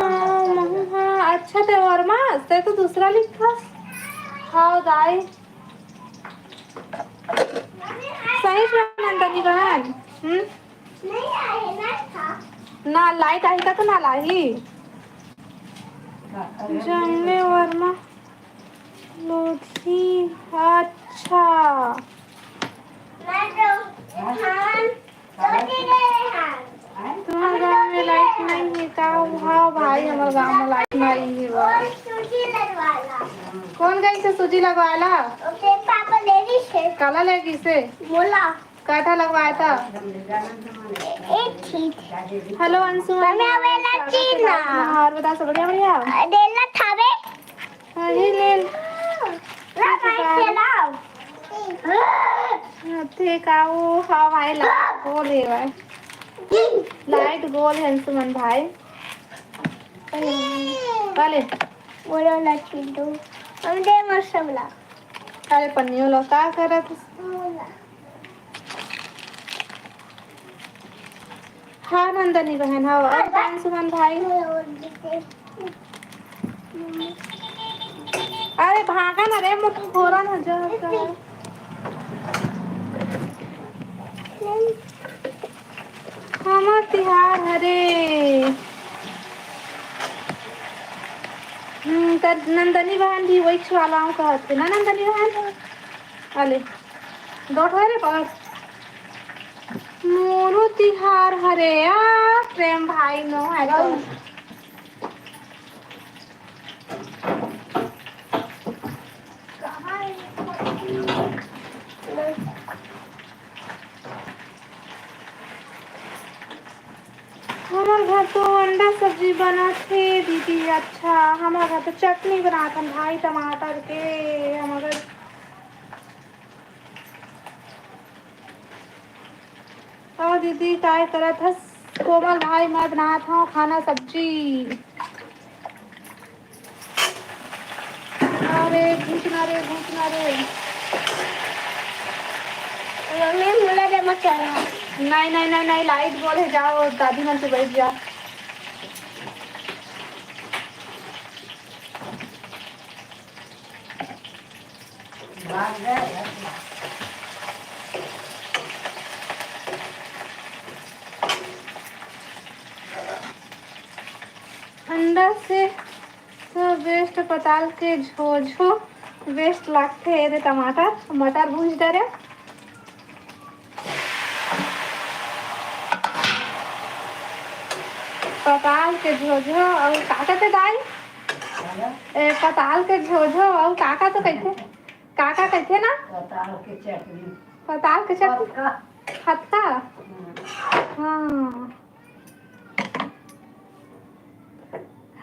महू हा। अच्छा, ते वर्मा, ते तो दूसरा लिखा। हाँ, दाई। सही से नंदनी बहन। हम्म? ना, लाइट आई का तो ना लाही। जम्मे वर्मा। लोधी, अच्छा। तुम्हारे गांव में लाइट नहीं है का? हाँ भाई, हमारे गांव में लाइट नहीं है भाई। कौन गई से सूजी लगवाला? काला ले गई से? मोला। काठा लगवाया था। एक चीज। हेलो अंशु, स्वागत है आपका। और बताओ, सब बढ़िया, बढ़िया? डेला थावे। अरे ले ल। ला भाई, चलाओ। हाँ, ठीक है, वो, हाँ भाई, लाइट गोल है भाई। लाइट गोल है अंशुमन भाई। अरे, बोलो ना चिंटू, हम दे मसला। अरे पन्नियों लो, का करत हस? हाँ नंदनी बहन, हाँ, और कौन सुमन भाई? अरे भागा ना रे, मुझे घोरा ना जा। हमर तिहार हरे। हम्म, नंदनी बहन भी वही वाला हूँ कहत हे ना, नंदनी बहन? अले, दो ठो रे पकड़। मोरो तिहार हरे आ, प्रेम भाई नो है तो। हमर घर तो अंडा सब्जी बनत हे दीदी। अच्छा, हमर घर तो चटनी बनात हन भाई टमाटर के। हमर घर, ओ दीदी, काय करत हस? कोमल भाई, मैं बनात हूँ खाना सब्जी। अरे भूजना रे, भूजना रे। मम्मी, मुला दे मत चला। नहीं, नहीं, नहीं, नहीं, लाइट बोले, जाओ दादी मन से बैठ जाओ। अंडा से तो बेस्ट पताल के झोझो बेस्ट लागथे। ये दे टमाटर, मटर भूंज डरे। पताल के झोझो अउ का कथे दाई? ए, पताल के झोझो अउ का का तो कहिथे? का का कहिथे ना? पताल के चटनी। पताल के चटनी? फतका। फतका? हम्म। हाँ।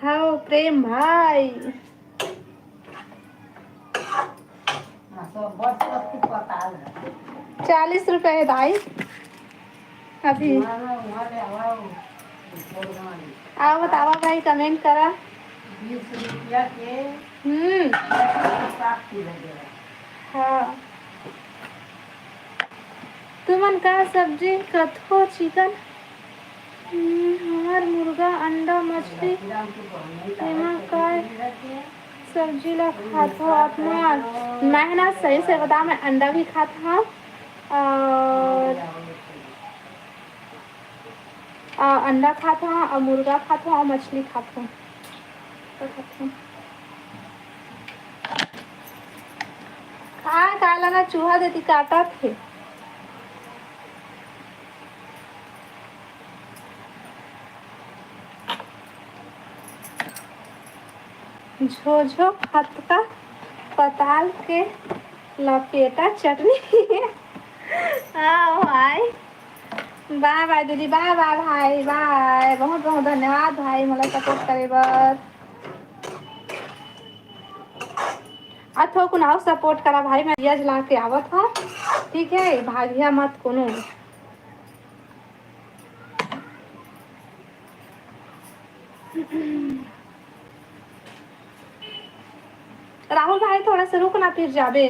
हव प्रेम भाई। हाँ, सब बस, बस की पताल है। चालीस रुपए है दाई अभी। वहाँ ना, वहाँ ले आवा, वो बोल रहा है। आओ बतावा भाई, कमेंट करा। बीस रुपया के हम्म। सात किलो दे रहा है। हाँ। तुमन का सब्जी कथो चिकन? हम्म, हमर मुर्गा, अंडा, मछली, एमा काय सब्जी ला खात हो आप मन? मैं ना सही से बता, मैं अंडा भी खात हूँ और आ, अंडा खात हूँ और मुर्गा खात हूँ और मछली खात हूँ। तो खात हूँ। का काला ना चूहा देती काटत हे। झोझो फतका पताल के लपेटा चटनी। हाँ भाई, बाय बाय दीदी, बाय बाय भाई, बाय। बहुत बहुत धन्यवाद भाई, मोला सपोर्ट करे बर। आ थोकुन अउ सपोर्ट करा भाई, मैं दिया जला के आवत हूँ, ठीक है, भागिया मत कोनो। राहुल भाई, थोड़ा सा रुक ना, फिर जाबे।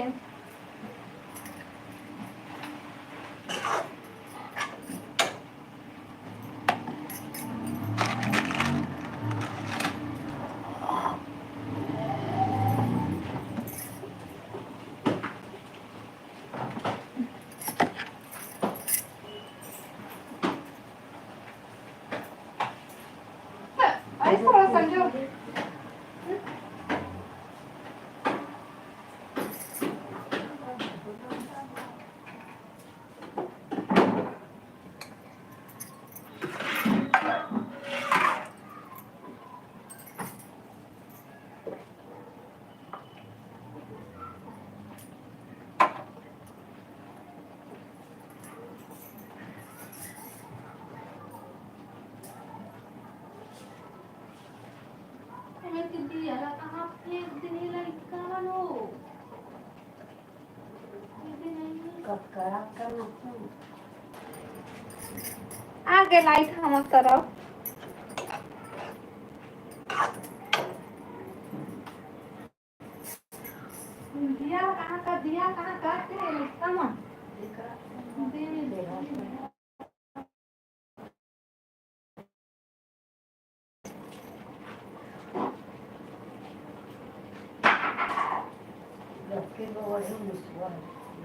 आ गे लाइट हमर तरफ। दिया कहाँ का, दिया कहाँ का, तेल कहाँ?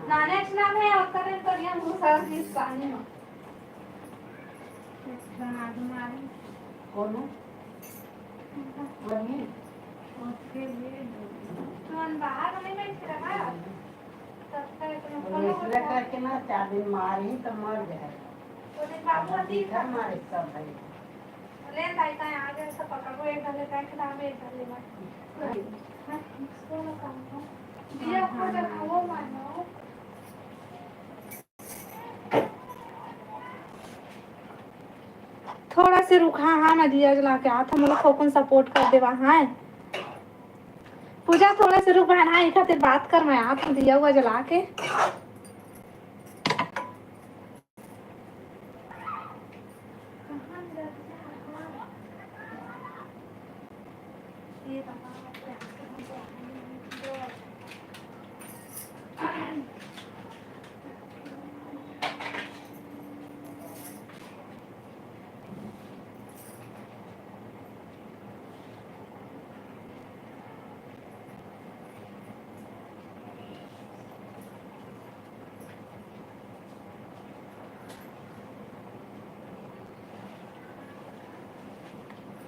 नाने नाम है, ओकर तो यहाँ बहुत सारा चीज पानी में। बना दो मारी। कौन है? वही। तुमन बाहर नहीं बैठ के रहा? तब तक अपन बोले, फोन "इसने करके ना चार दिन मार ही तो मर जाए।" वो दिन बाबू और तीन मारे सब भाई। ले दाई, ताई आ गए, सब पकड़ो, एक धर ले, पैक दाम, एक धर ले, मैं। दिया को देखाओ, मानो। थोड़ा से रुक, हाँ, हाँ, मैं दिया जला के आत हूँ, मोला थोकन सपोर्ट कर देवा, हाँ। पूजा, थोड़ा से रुक बहन, हाँ, एक खातिर बात कर, मैं आत हूँ दिया हुआ जला के।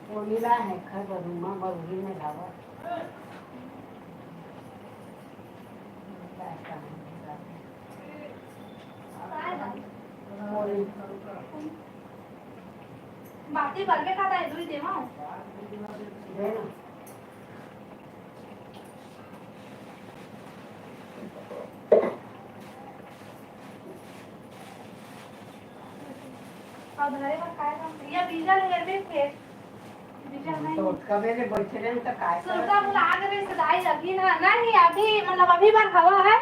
वो मिला है, खबर मा बउरी में लावा। बातें करबे का ताई, दुई देवा। अब धरे बर काय काम? या बीजा ले लेबे फेर। बीजा नहीं। तो कबे ले बैठे रहे तो काय सुरता करत? बुला के रे सदाई अभी ना, नहीं, अभी मतलब अभी बार हवा है।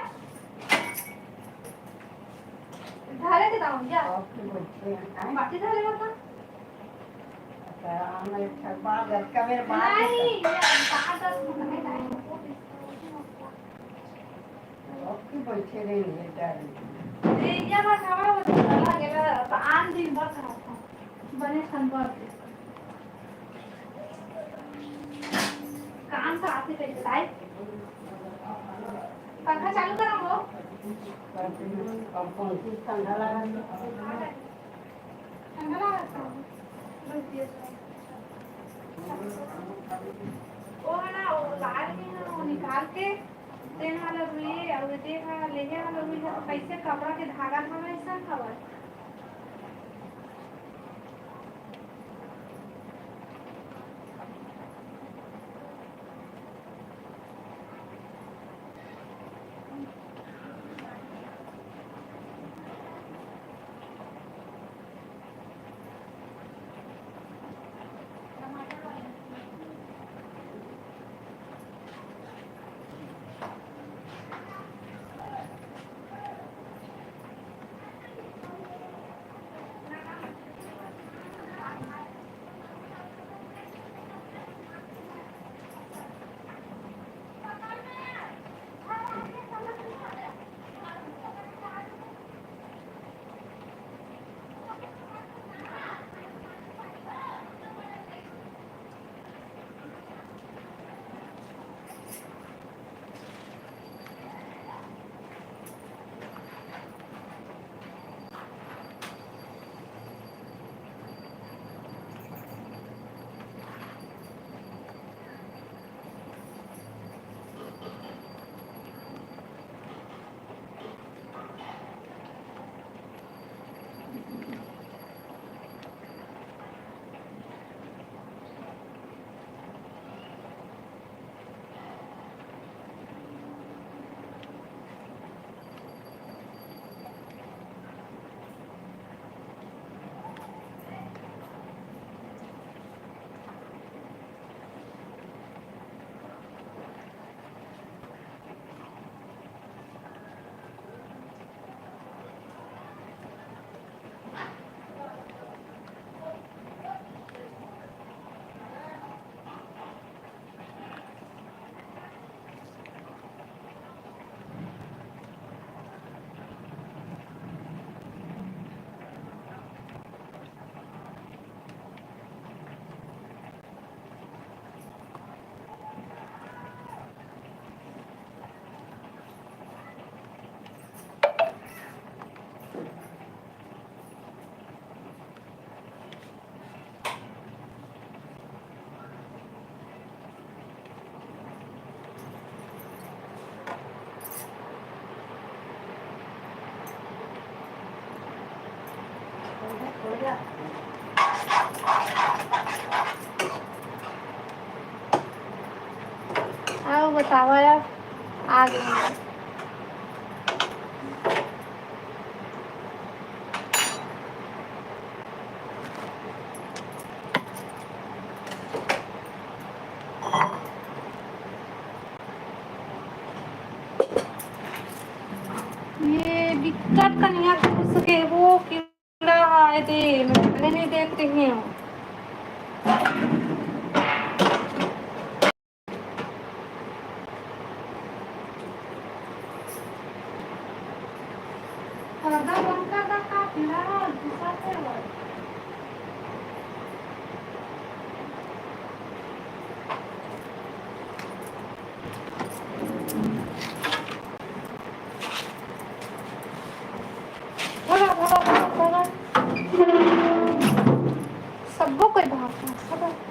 धरे के दाऊ या। और फिर बैठे हैं, हैं? बाटी धरे बर का? अच्छा, हम एक ठक बार दस का बेर बात नहीं, होता। ये बात दस में नहीं, नहीं। ओके, बैठे रहिए, darling। ए, ये बस हमारा वो चला गया, तो आन दिन बस रहता। बने संपर्क। काम तो आते पे चलाए। पंखा चालू करो वो। अब कौन सी ठंडा लगा? ठंडा लगा था। रुक दिया। वो है ना, वो उतार के ना, वो निकाल के तेल वाला रुई, अउ ये तेल वाला लेहे वाला रुई ह, तो कैसे कपड़ा के धागा धागा ऐसा हवय। अउ बतावा यार, आ गे। ये बिकट कनिया घुस गे वो कि कीड़ा आए दे, मैं नहीं देख रही हूँ। पर्दा बंद कर दा, का कीड़ा है, घुसा थे वो। भगा, भगा, भगा, भगा। सब्बो कोई भागता है, सब।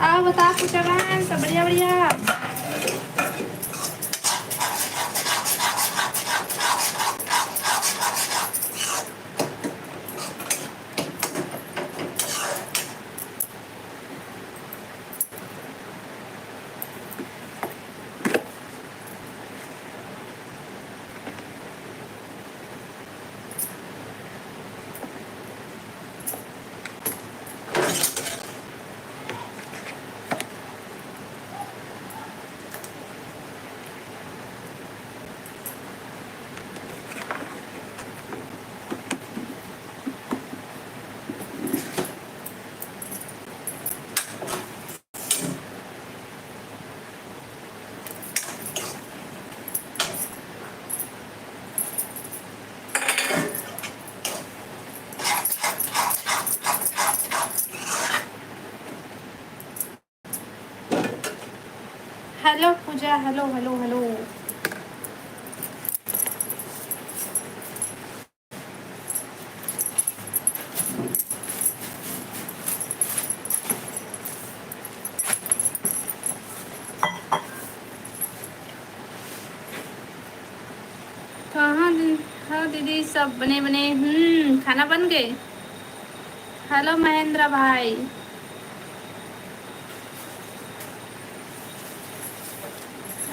अउ बता पूजा बहन, सब बढ़िया बढ़िया? हेलो पूजा, हेलो, हेलो, हेलो। कहाँ दि-, हाँ दीदी, सब बने बने। हम्म, खाना बन गए? हेलो महेंद्र भाई,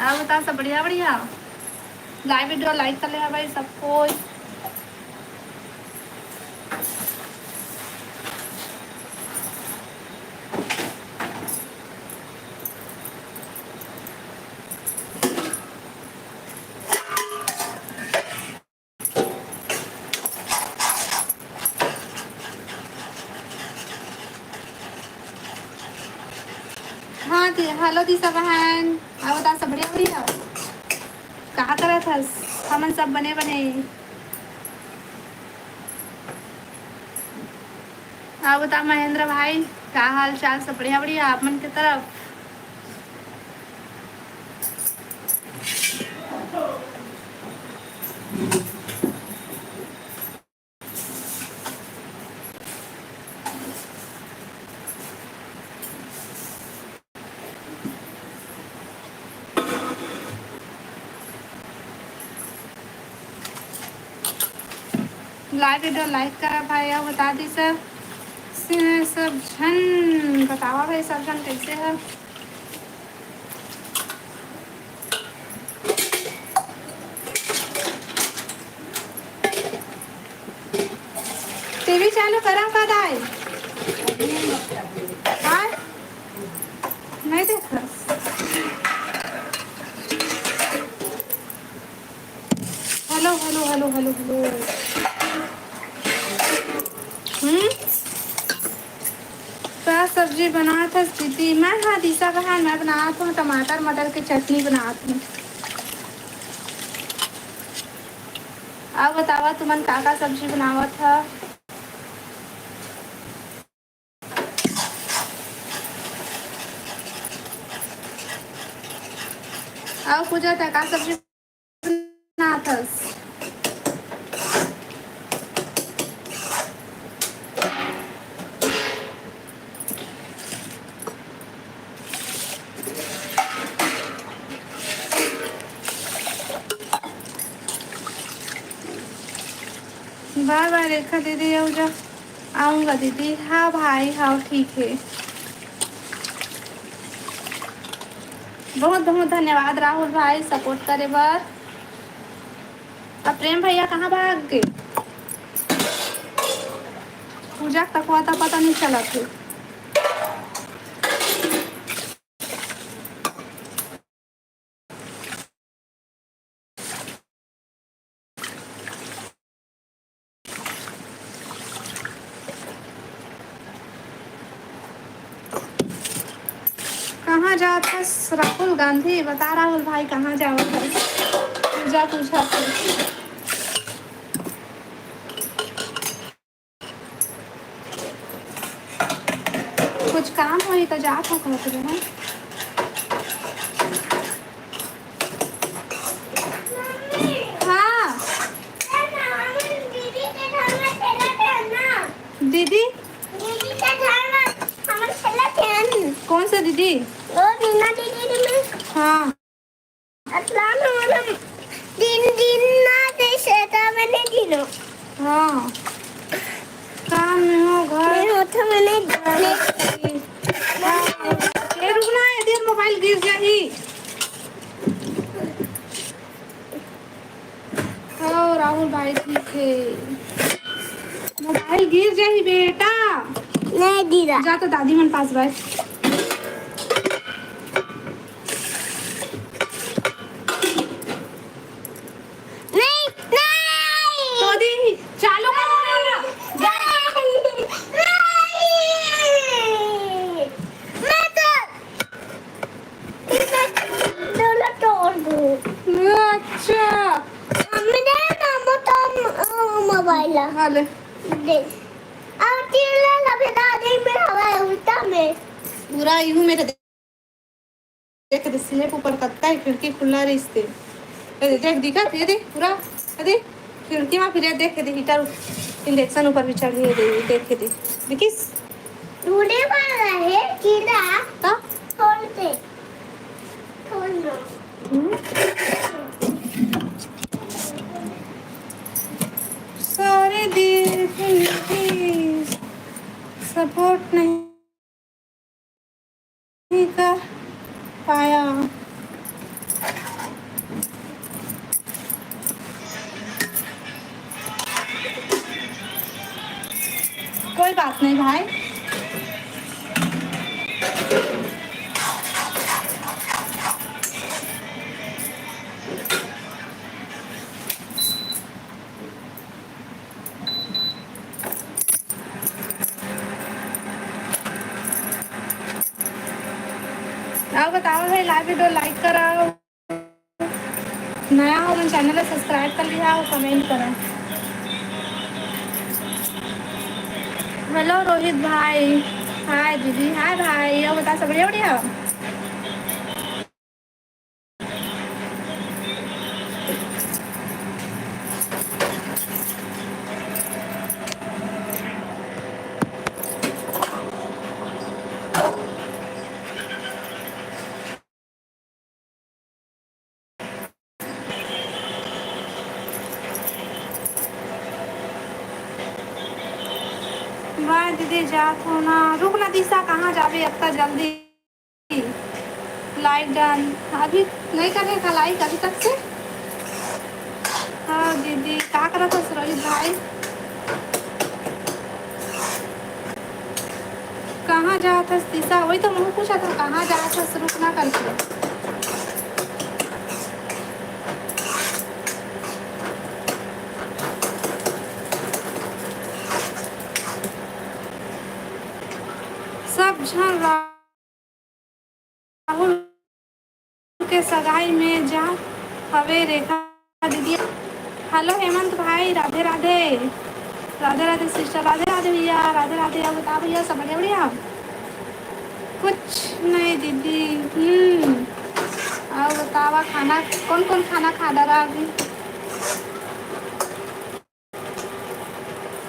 अउ बता, सब बढ़िया बढ़िया? लाइव वीडियो लाइक कर ले भाई सब कोई। हाँ दी, हेलो दिशा बहन, अउ बता, सब बढ़िया बढ़िया? का करत हस? हमन सब बने बने। अउ बता महेंद्र भाई, का हाल चाल? सब बढ़िया बढ़िया आप मन के तरफ? लाइव वीडियो लाइक करा भाई, अउ बता दी सब, स-, सब झन बतावा भाई, सब झन कैसे है? टीवी चालू करम का दाई? हाँ? नहीं देखा। Hello, hello, hello, hello, hello. हम्म? का सब्जी बनात हस दीदी? मैं, हाँ, दिशा बहन, मैं बनात हूँ टमाटर मटर के चटनी बनात हूँ। अउ बतावा, तुमन का का सब्जी बनावत ह? अउ पूजा, तैं का सब्जी बनाथस? बाय बाय रेखा दीदी, अउ जा। आऊंगा दीदी। हाँ भाई, हाँ, ठीक है। बहुत बहुत धन्यवाद राहुल भाई, सपोर्ट करे बर। अब प्रेम भैया कहाँ भाग गए? पूजा तक हुआ था, पता नहीं चला फिर। कहाँ जात हस राहुल गांधी? बता राहुल भाई, कहाँ जावत हस? पूजा पूछा था। कुछ काम होही त जात हो कहत रहे। हाँ। दीदी? दीदी के घर में हमर खेलत हन। कौन सा दीदी? वो रीना दीदी में। हाँ। अतला में मतलब दिन दिन ना जैसे तो मैंने दिनो। हाँ। काम में हो घर। मैं होता मैंने। ए, रुक ना, ये देर मोबाइल गिर जाही। हाँ, राहुल भाई ठीक है। मोबाइल गिर जाही बेटा। नहीं दीदा। जा तो दादी मन पास बाय। नहीं, नहीं। तो दी, चालू करो ना। नहीं, नहीं। मैं तो, मैं तो तोड़ दूँ। अच्छा। मम्मी ने ना वो तो, अ, मोबाइल है। हाँ, ले। दे। और तीन ले ला, फिर दादी में हवा है, उल्टा में। पूरा यूं में तो देख दे, स्लैब ऊपर कतका हे, खिड़की खुला रहिस ते। ए दे, देख, दिखत हे, ए दे, पूरा, ए दे, खिड़की मा फिर ए देख, ए दे, हीटर इंडक्शन ऊपर भी चढ़ी हे, ए दे, देख, ए दे, देखिस? ढूंढे वाला है, कीड़ा। तो? खोल के, खोल लो। हम्म। सारे दिन सपोर्ट नहीं कर पाया। कोई बात नहीं भाई। अउ बताओ भाई, लाइव वीडियो लाइक कराओ, नया हो तो चैनल ला सब्सक्राइब कर लिहा अउ कमेंट करो। हेलो रोहित भाई, हाय दीदी, हाय भाई, अउ बता सब बढ़िया, बढ़िया? वाह दीदी, जात हो ना। रुक ना दिशा, कहाँ जाबे अतना जल्दी? लाइक डन। अभी नहीं करे का लाइक अभी तक से? हाँ दीदी, का करत हस रोहित भाई? कहाँ जात हस दिशा? वही तो मैं पूछा था, कहाँ जात हस, रुक ना करके। सब झन राहुल के सगाई में जा हवे रेखा दीदी। हेलो हेमंत भाई, राधे राधे। राधे राधे सिस्टर, राधे राधे भैया, राधे राधे। अउ बता भैया, सब बढ़िया बढ़िया? कुछ नहीं दीदी। हम्म। अउ बतावा, खाना, कौन कौन खाना खा डारा अभी?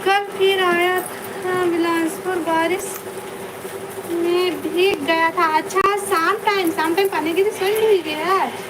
कल फिर आया था बिलासपुर, बारिश में भीग गया था। अच्छा, शाम टाइम, शाम टाइम पानी की तो सुन हुई है।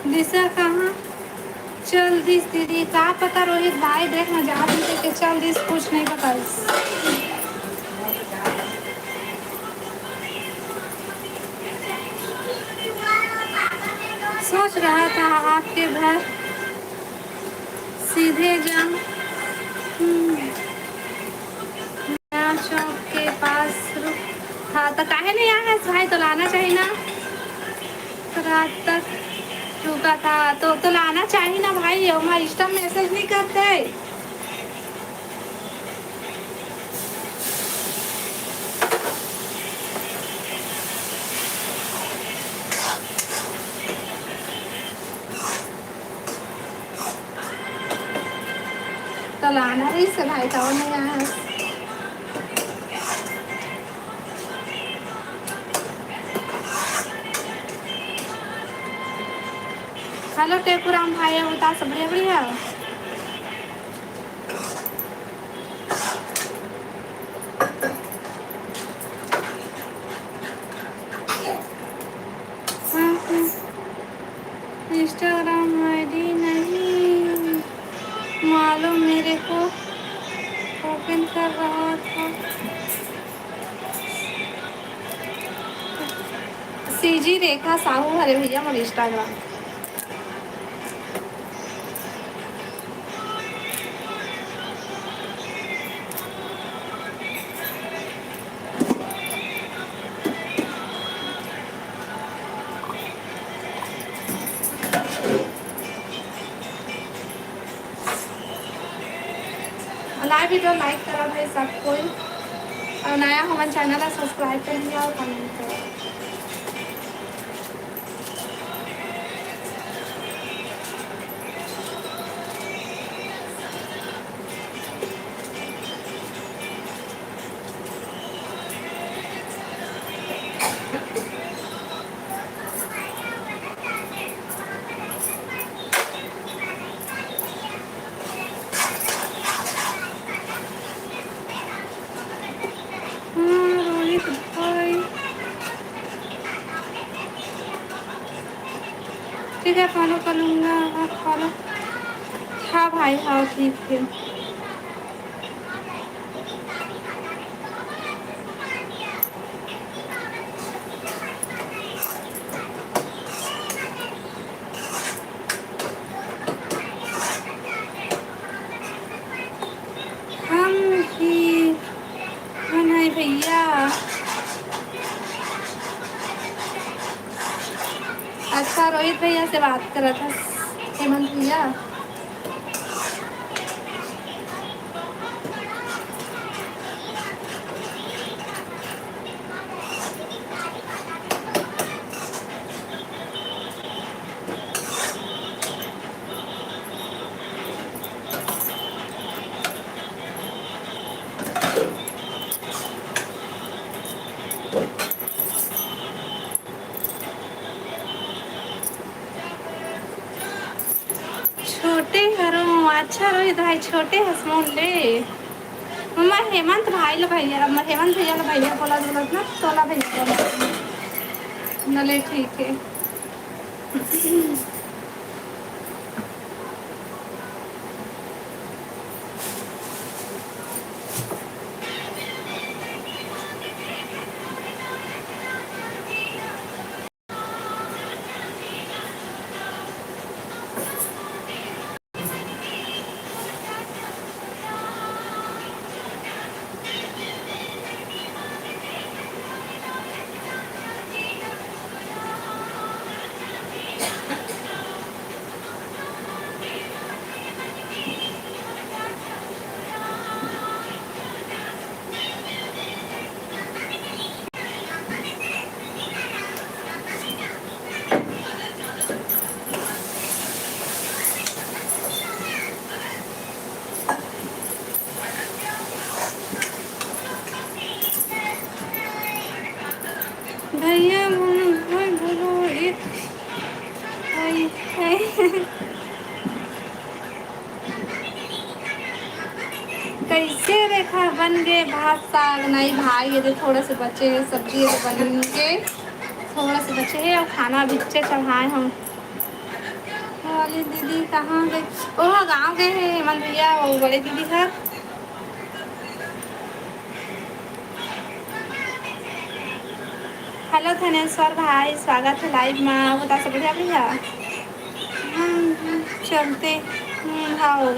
दिशा कहाँ चल दिस दीदी? का पता रोहित भाई, देख ना, जा दीदी के चल दिस, कुछ नहीं पता। सोच रहा था आपके घर सीधे जाऊं। हम्म। नया चौक के पास रुक था, तो काहे नहीं आया है भाई? तो लाना चाहिए ना, तो रात तक रुका था, तो, तो लाना चाहिए ना भाई, हमारा इंस्टा मैसेज नहीं करते। तो लाना रहिस भाई, तो नहीं आया। हेलो टेकूराम भाई, अउ बता, सब बढ़िया बढ़िया? इंस्टाग्राम आईडी नहीं मालूम मेरे को, ओपन कर रहा था। सीजी रेखा साहू हरे भैया मोर इंस्टाग्राम। लाइव वीडियो लाइक करा भाई सब कोई, अउ नया हमन चैनल ला सब्सक्राइब कर लिया अउ कमेंट करा। हाँ, रोहित भाई। ठीक है, फॉलो कर लूँगा, आप फॉलो। हाँ भाई, हाँ, ठीक है। हम ही, हम है भैया। अच्छा, रोहित भैया से बात करत हस, हेमंत भैया। छोटे हरो, अच्छा रोहित भाई, छोटे हस मोर ले। मम्मा हेमंत भाई ला भैया, मम्मा हेमंत भैया ला भैया बोला, बोलत ना, तोला भैया बोला। नले ठीक है। हाँ, बन गे भात साग। नहीं भाई, ये दे थोड़ा से बचे हे, सब्जी ये दे बन गे, थोड़ा से बचे हे अउ खाना अभी चे चढ़ाए हम। वाली दीदी कहाँ गई? ओह, गाँव गए हे हेमंत भैया, वो बड़े दीदी घर। हेलो धनेश्वर भाई, स्वागत हे लाइव मा। बता सब बढ़िया भैया? हम चलते। हम्म, हाव,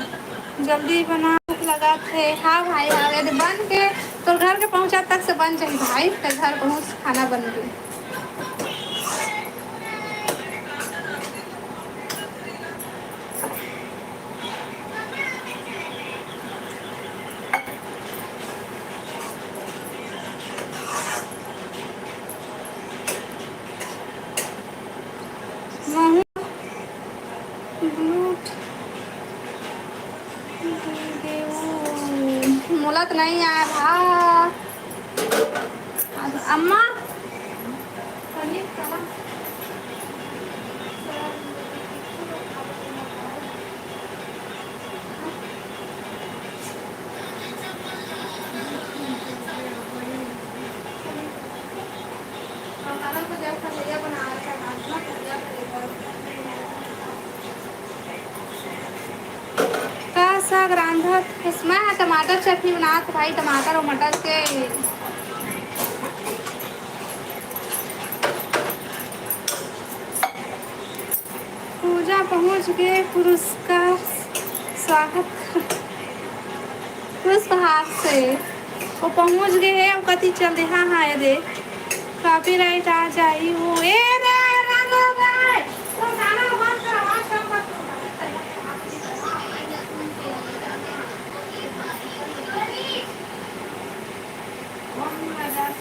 जल्दी बना, भूख लगत हे। हाँ भाई, हाँ, यदि बन के तोर घर के पहुँचा तक से बन जाही भाई, तो घर पहुँच खाना बन गई। महू ब्लूट मोला तो नहीं आया था। अम्मा, पनीर खाना। का साग रांधत हस? मैं ह टमाटर चटनी बनात भाई, टमाटर अउ मटर के। पूजा पहुंच गे, पुरस्कार स्वागत पुष्पहार से। वो पहुंच गे हे, वो कति चल दे। हाँ, हाँ, ये दे। कॉपीराइट आ जाई वो। ए रे, राघव भाई, तो गाना बंद कर, आवाज कम कर।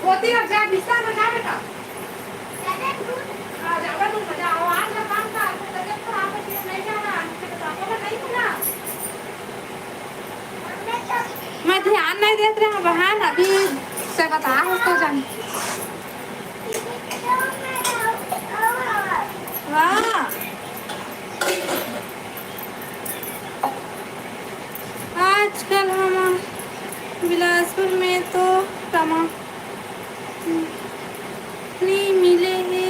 होती और जा, बिस्तर में जा बेटा। हाँ, ज्यादा दूर मत जाओ, आज का काम था, आपको तबीयत खराब है, इसलिए नहीं जाना, आपके पापा को नहीं सुना। मैं ध्यान नहीं देत रहे बहन, अभी से बता है तो जान। वाह। आजकल हम बिलासपुर में तो टमाटर नहीं मिले हे।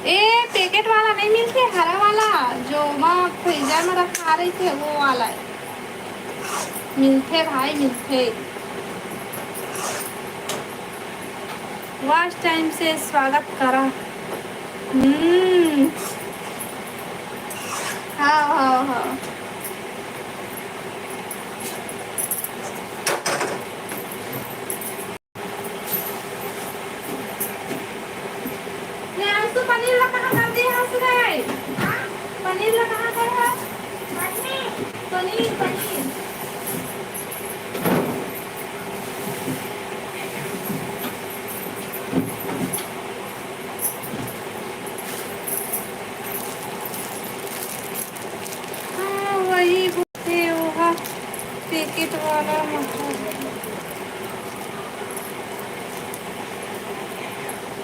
ए, पैकेट वाला नहीं मिलते, हरा वाला, जो माँ फ्रीजर में रखा रही थे, वो वाला है। मिलथे भाई, मिलथे। वॉच टाइम से स्वागत करा। हम्म। हाँ, हाँ, हाँ। प्रियांशु, पनीर ला कहाँ कर दे हस रे? पनीर ला कहाँ कर हस? पनीर, पनीर। हाँ, वही। हे ओहा पैकेट वाला मटर।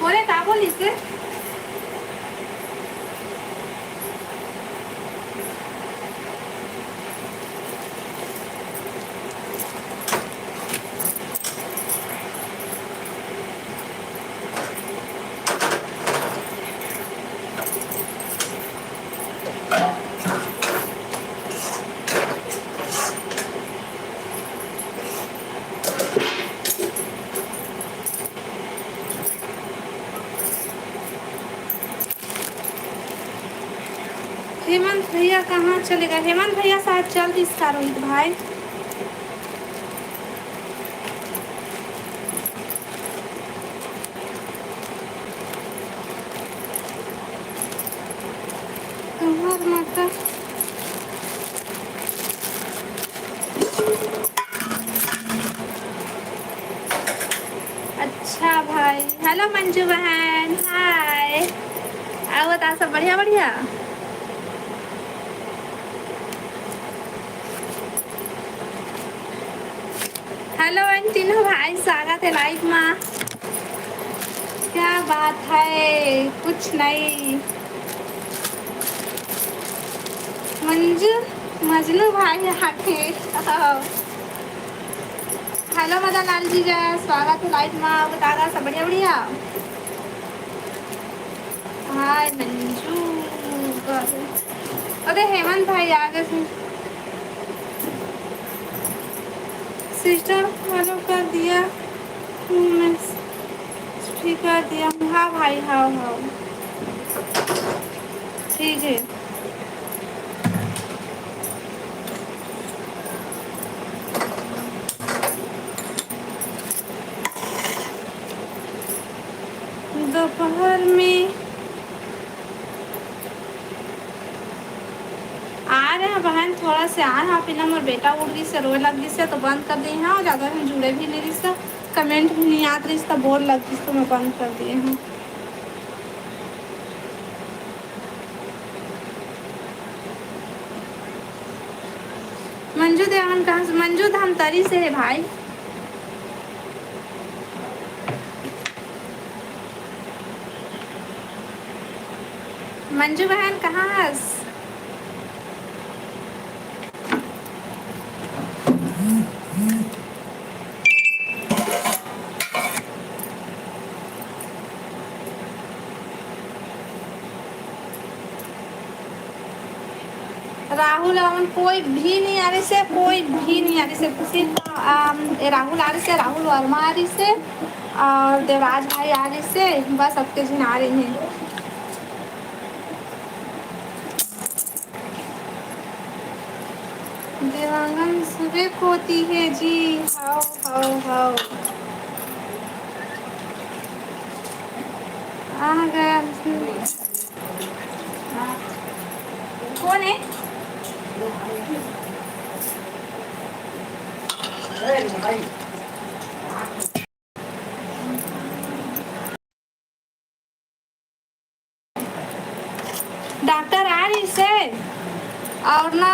मोरे का बोलिस रे? हेमंत भैया कहाँ चले गए? हेमंत भैया शायद चल दिस का, रोहित भाई। तुम्हार माता। अच्छा भाई, हेलो मंजू बहन, हाय। अउ बता, सब बढ़िया, बढ़िया? हेलो एंड तीनों भाई, स्वागत है लाइव मा। क्या बात है? कुछ नहीं। मंजू, मजनू भाई आके। हेलो मदन लाल जीजा, स्वागत है लाइव में। बता रहा सब बढ़िया बढ़िया। हाय मंजू। अरे हेमंत भाई आ गए। सिस्टर फॉलो कर दिया। हूँ मैं। ठीक कर दिया हूँ। हाँ भाई, हाँ, हाँ। ठीक है। दोपहर में आ रहे हैं बहन, थोड़ा से आ रहा, फिर ना मोर बेटा उठ गई से, रोए लग गई से, तो बंद कर दी हाँ। ज़्यादा हम जुड़े भी नहीं रही से, कमेंट भी नहीं आत रही से, तो बोर लग गई से, तो मैं बंद कर दिए हूँ। मंजू देवान कहाँ से? मंजू धमतरी से है भाई। मंजू बहन कहाँ हस? राहुल अमन कोई भी नहीं आ रही से, कोई भी नहीं आ रही से। सिर्फ, अम, ए, राहुल आ रही से, राहुल वर्मा आ रही से और देवराज भाई आ रही से, बस अतके झिन आ रही है। देवांगन सुबह कोती है जी। हाओ, हाओ, हाओ। आ गया। कौन है? डॉक्टर आ रही से और ना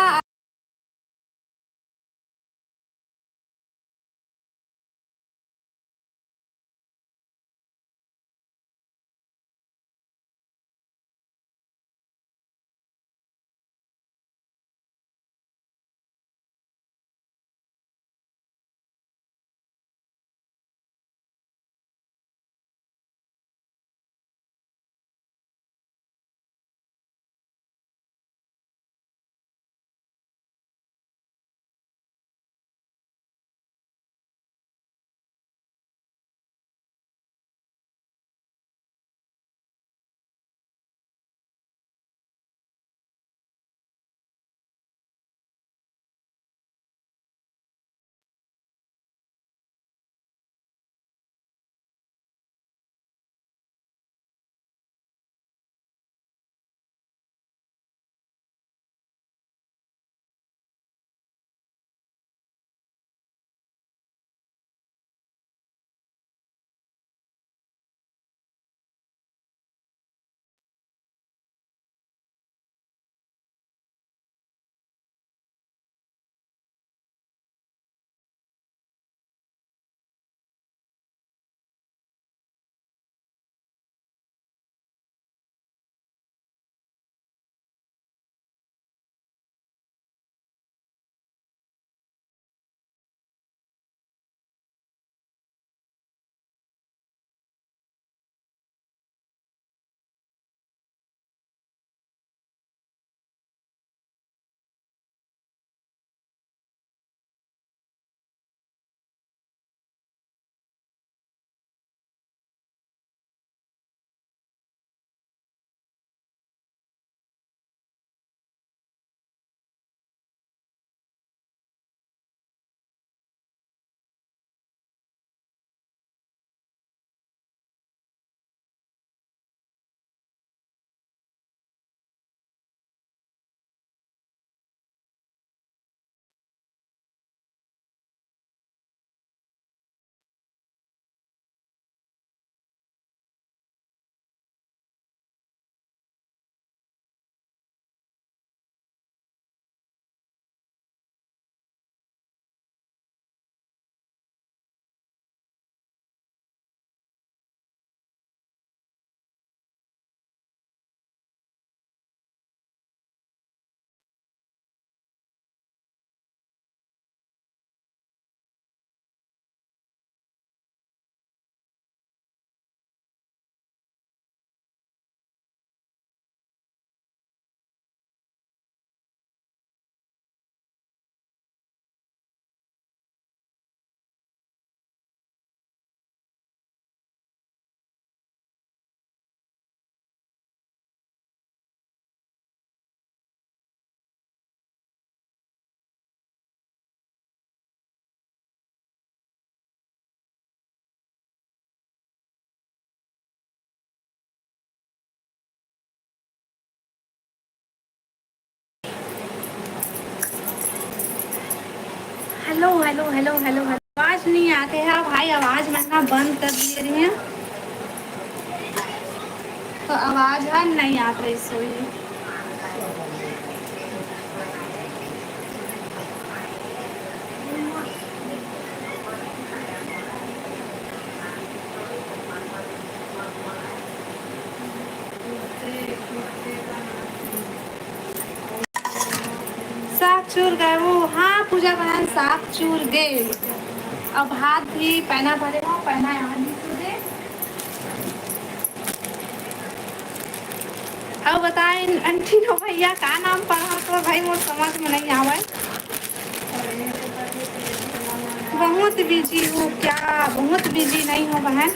hello, hello, hello, hello, hello. आवाज नहीं आते है भाई, आवाज मैं ना बंद कर दिए रही है, तो आवाज है नहीं आते सोई। साग चूर गए वो, हाँ पूजा बहन, साग चूर गए। अब भात भी पैना भरे हो, पैना यहाँ भी चूर दे। अब बताए अंटी नो भैया का नाम पढ़ा तो भाई मोर समझ में नहीं आवे। बहुत बिजी हो क्या? बहुत बिजी नहीं हो बहन।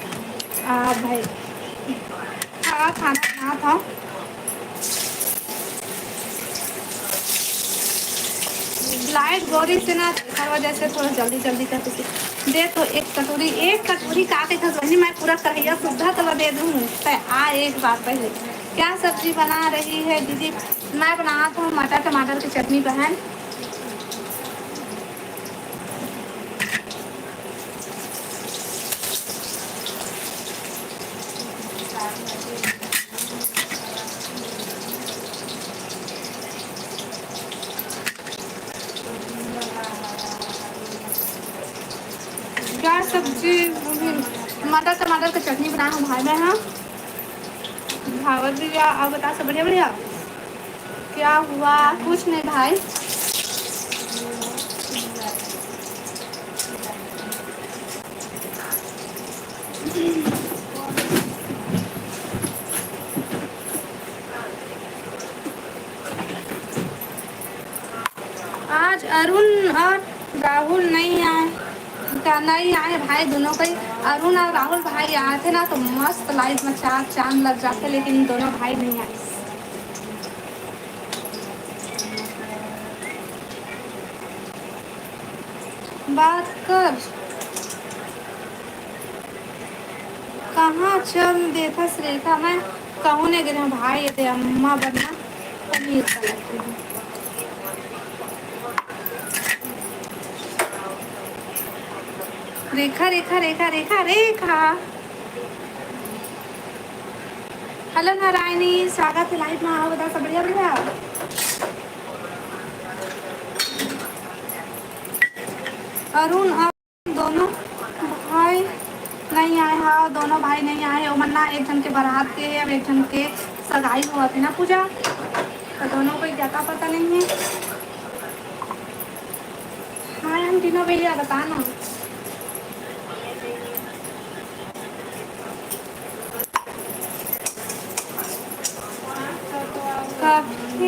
आ भाई, हाँ खाना बनात हूँ। लाइट गोरी से ना, तेकर वजह से थोड़ा जल्दी जल्दी कर देती। दे तो एक कटोरी, एक कटोरी का देखा बहनी, मैं पूरा कढ़ैया सुद्धा तला दे दूँ। तै आ एक बार पहले, क्या सब्जी बना रही है दीदी? मैं बनात हूँ मटर टमाटर की चटनी बहन। क्या सब्जी? मटर टमाटर के चटनी बनाए हूँ भाई मैं। हाँ, भावत भी गया। और बता, सब बढ़िया बढ़िया? क्या हुआ? कुछ नहीं भाई। आज अरुण और राहुल नहीं आए, का नहीं आए भाई दोनों का ही। अरुण और राहुल भाई आते ना तो मस्त लाइफ में चार चांद लग जाते, लेकिन दोनों भाई नहीं आए। बात कर। कहाँ चल देथस रेखा? मैं कहूँ नहीं गिरे भाई, ये दे अम्मा बनना पनीर का लड्डू। रेखा, रेखा, रेखा, रेखा, रेखा। हेलो नारायणी, स्वागत है लाइव में। आओ, बता, सब बढ़िया, बढ़िया? अरुण, दोनों भाई नहीं आए। हाँ, दोनों भाई नहीं आए। ओमन ना एक झन के बारात के हे, अब एक झन के सगाई होवत हे ना पूजा, तो दोनों कोई जाता पता नहीं है। हाँ, हम तीनों भैया बता ना। काफी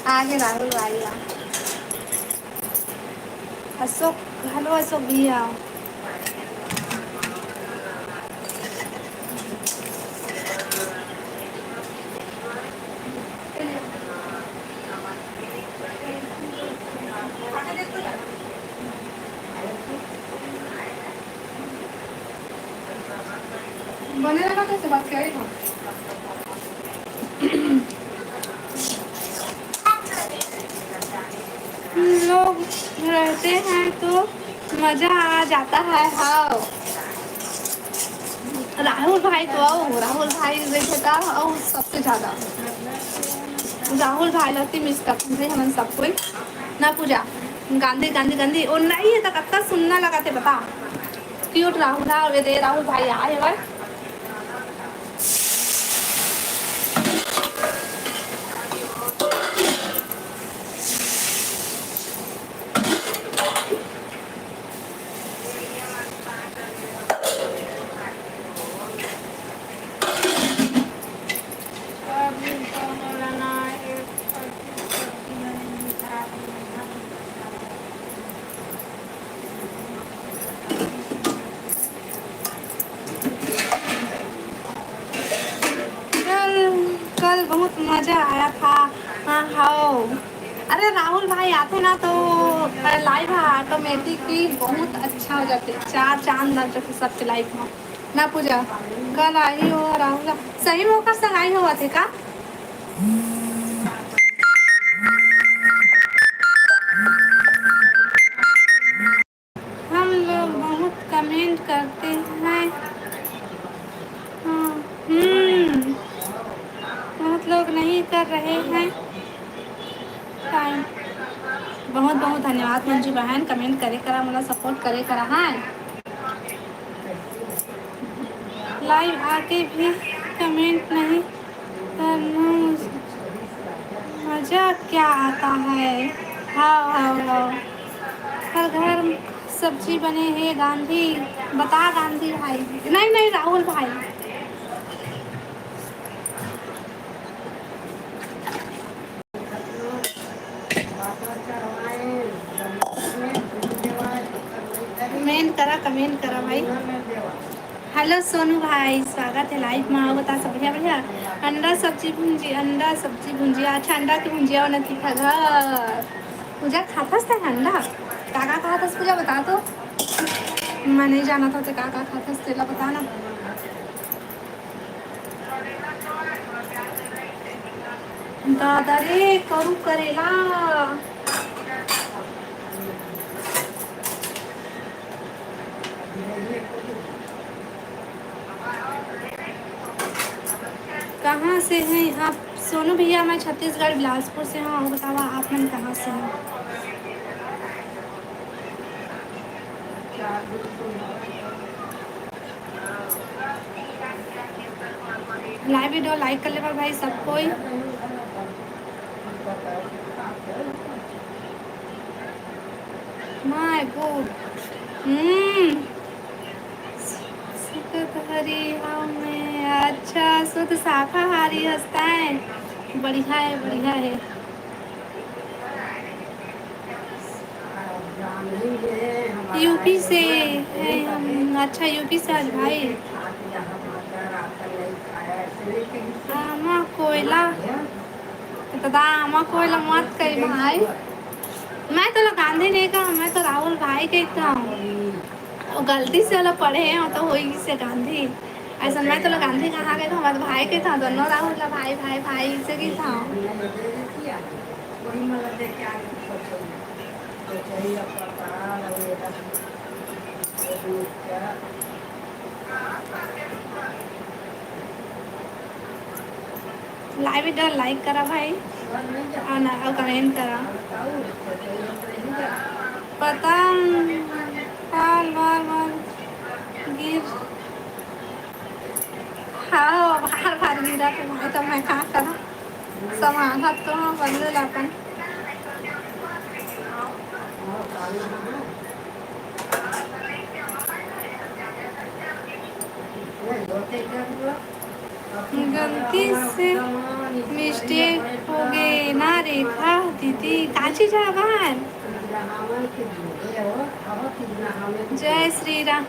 आगे राहुल भाई आ। अशोक, हेलो अशोक भैया। बने रहा, कैसे बात करे था। हम लोग रहते हैं तो मजा आ जाता है। हाँ, राहुल भाई तो आओ, राहुल भाई देखे था और सबसे ज्यादा राहुल भाई लगती मिस करते हैं हम सब कोई। ना पूजा, गांधी गांधी गांधी, और नहीं है तो कत्ता सुनना लगा थे बता। क्यूट राहुल, राहुल, ये दे, राहुल भाई आए हवय। कल, कल बहुत मजा आया था। हाँ, हाओ। अरे, राहुल भाई आते ना तो लाइव ऑटोमेटिक ही बहुत अच्छा हो जाते, चार चांद लग जाते सबके लाइव में। ना पूजा, कल आही हो राहुल। सही में ओकर संग आई होवत हे का? हम लोग बहुत कमेंट करते हैं। हाँ, हम्म, बहुत लोग नहीं कर रहे हैं टाइम। बहुत बहुत धन्यवाद मंजू बहन, कमेंट करे करा, मोला सपोर्ट करे करा। हाँ, लाइव आके भी कमेंट नहीं करना, मजा क्या आता है। हाँ, हाँ, हाँ। हर घर सब्जी बने हे गांधी, बता गांधी भाई। नहीं, नहीं, राहुल भाई। कमेंट करा, कमेंट करा भाई। हेलो सोनू भाई, स्वागत है लाइव में। आओ, बता सब बढ़िया, बढ़िया। अंडा सब्जी भुंजी, अंडा सब्जी भुंजी। अच्छा, अंडा के भुंजिया बनत हे घर। पूजा खाथस ते अंडा? का का खाथस पूजा, बता तो। मैं नहीं जाना था ते का का खाथस, तेला बता ना। दादा रे, करू करेला। कहाँ से हैं आप? सोनू भैया, मैं छत्तीसगढ़ बिलासपुर से हूँ। और बतावा, आप मन कहाँ से हैं? लाइव वीडियो लाइक कर लेवा भाई सब कोई। माय गॉड। हम्म। शुद्धहारी हूँ मैं। अच्छा, शुद्ध शाकाहारी हस्ता है। बढ़िया है, बढ़िया है। यूपी से है हम। अच्छा, यूपी से आज भाई। आमा कोयला। तो दा आमा कोयला मत कही भाई। मैं तो गांधी नहीं कहा, मैं तो राहुल भाई कहता हूँ। वो गलती से वाला पढ़े हैं, तो वही से गांधी। ऐसा मैं तो गांधी कहाँ कहता हूँ, मैं तो भाई कहता हूँ, दोनों राहुल ला भाई, भाई, भाई से कहता हूँ। लाइव वीडियो लाइक करा भाई, और ना, और कमेंट करा। पता बार बार बार गिर। हाँ, बार बार गिरा तो भाई, तो मैं का करा? संभालत तो हूँ बल्लू ला अपन। गलती से मिस्टेक हो गए ना रेखा दीदी, का चीज है बहन? जय श्री राम।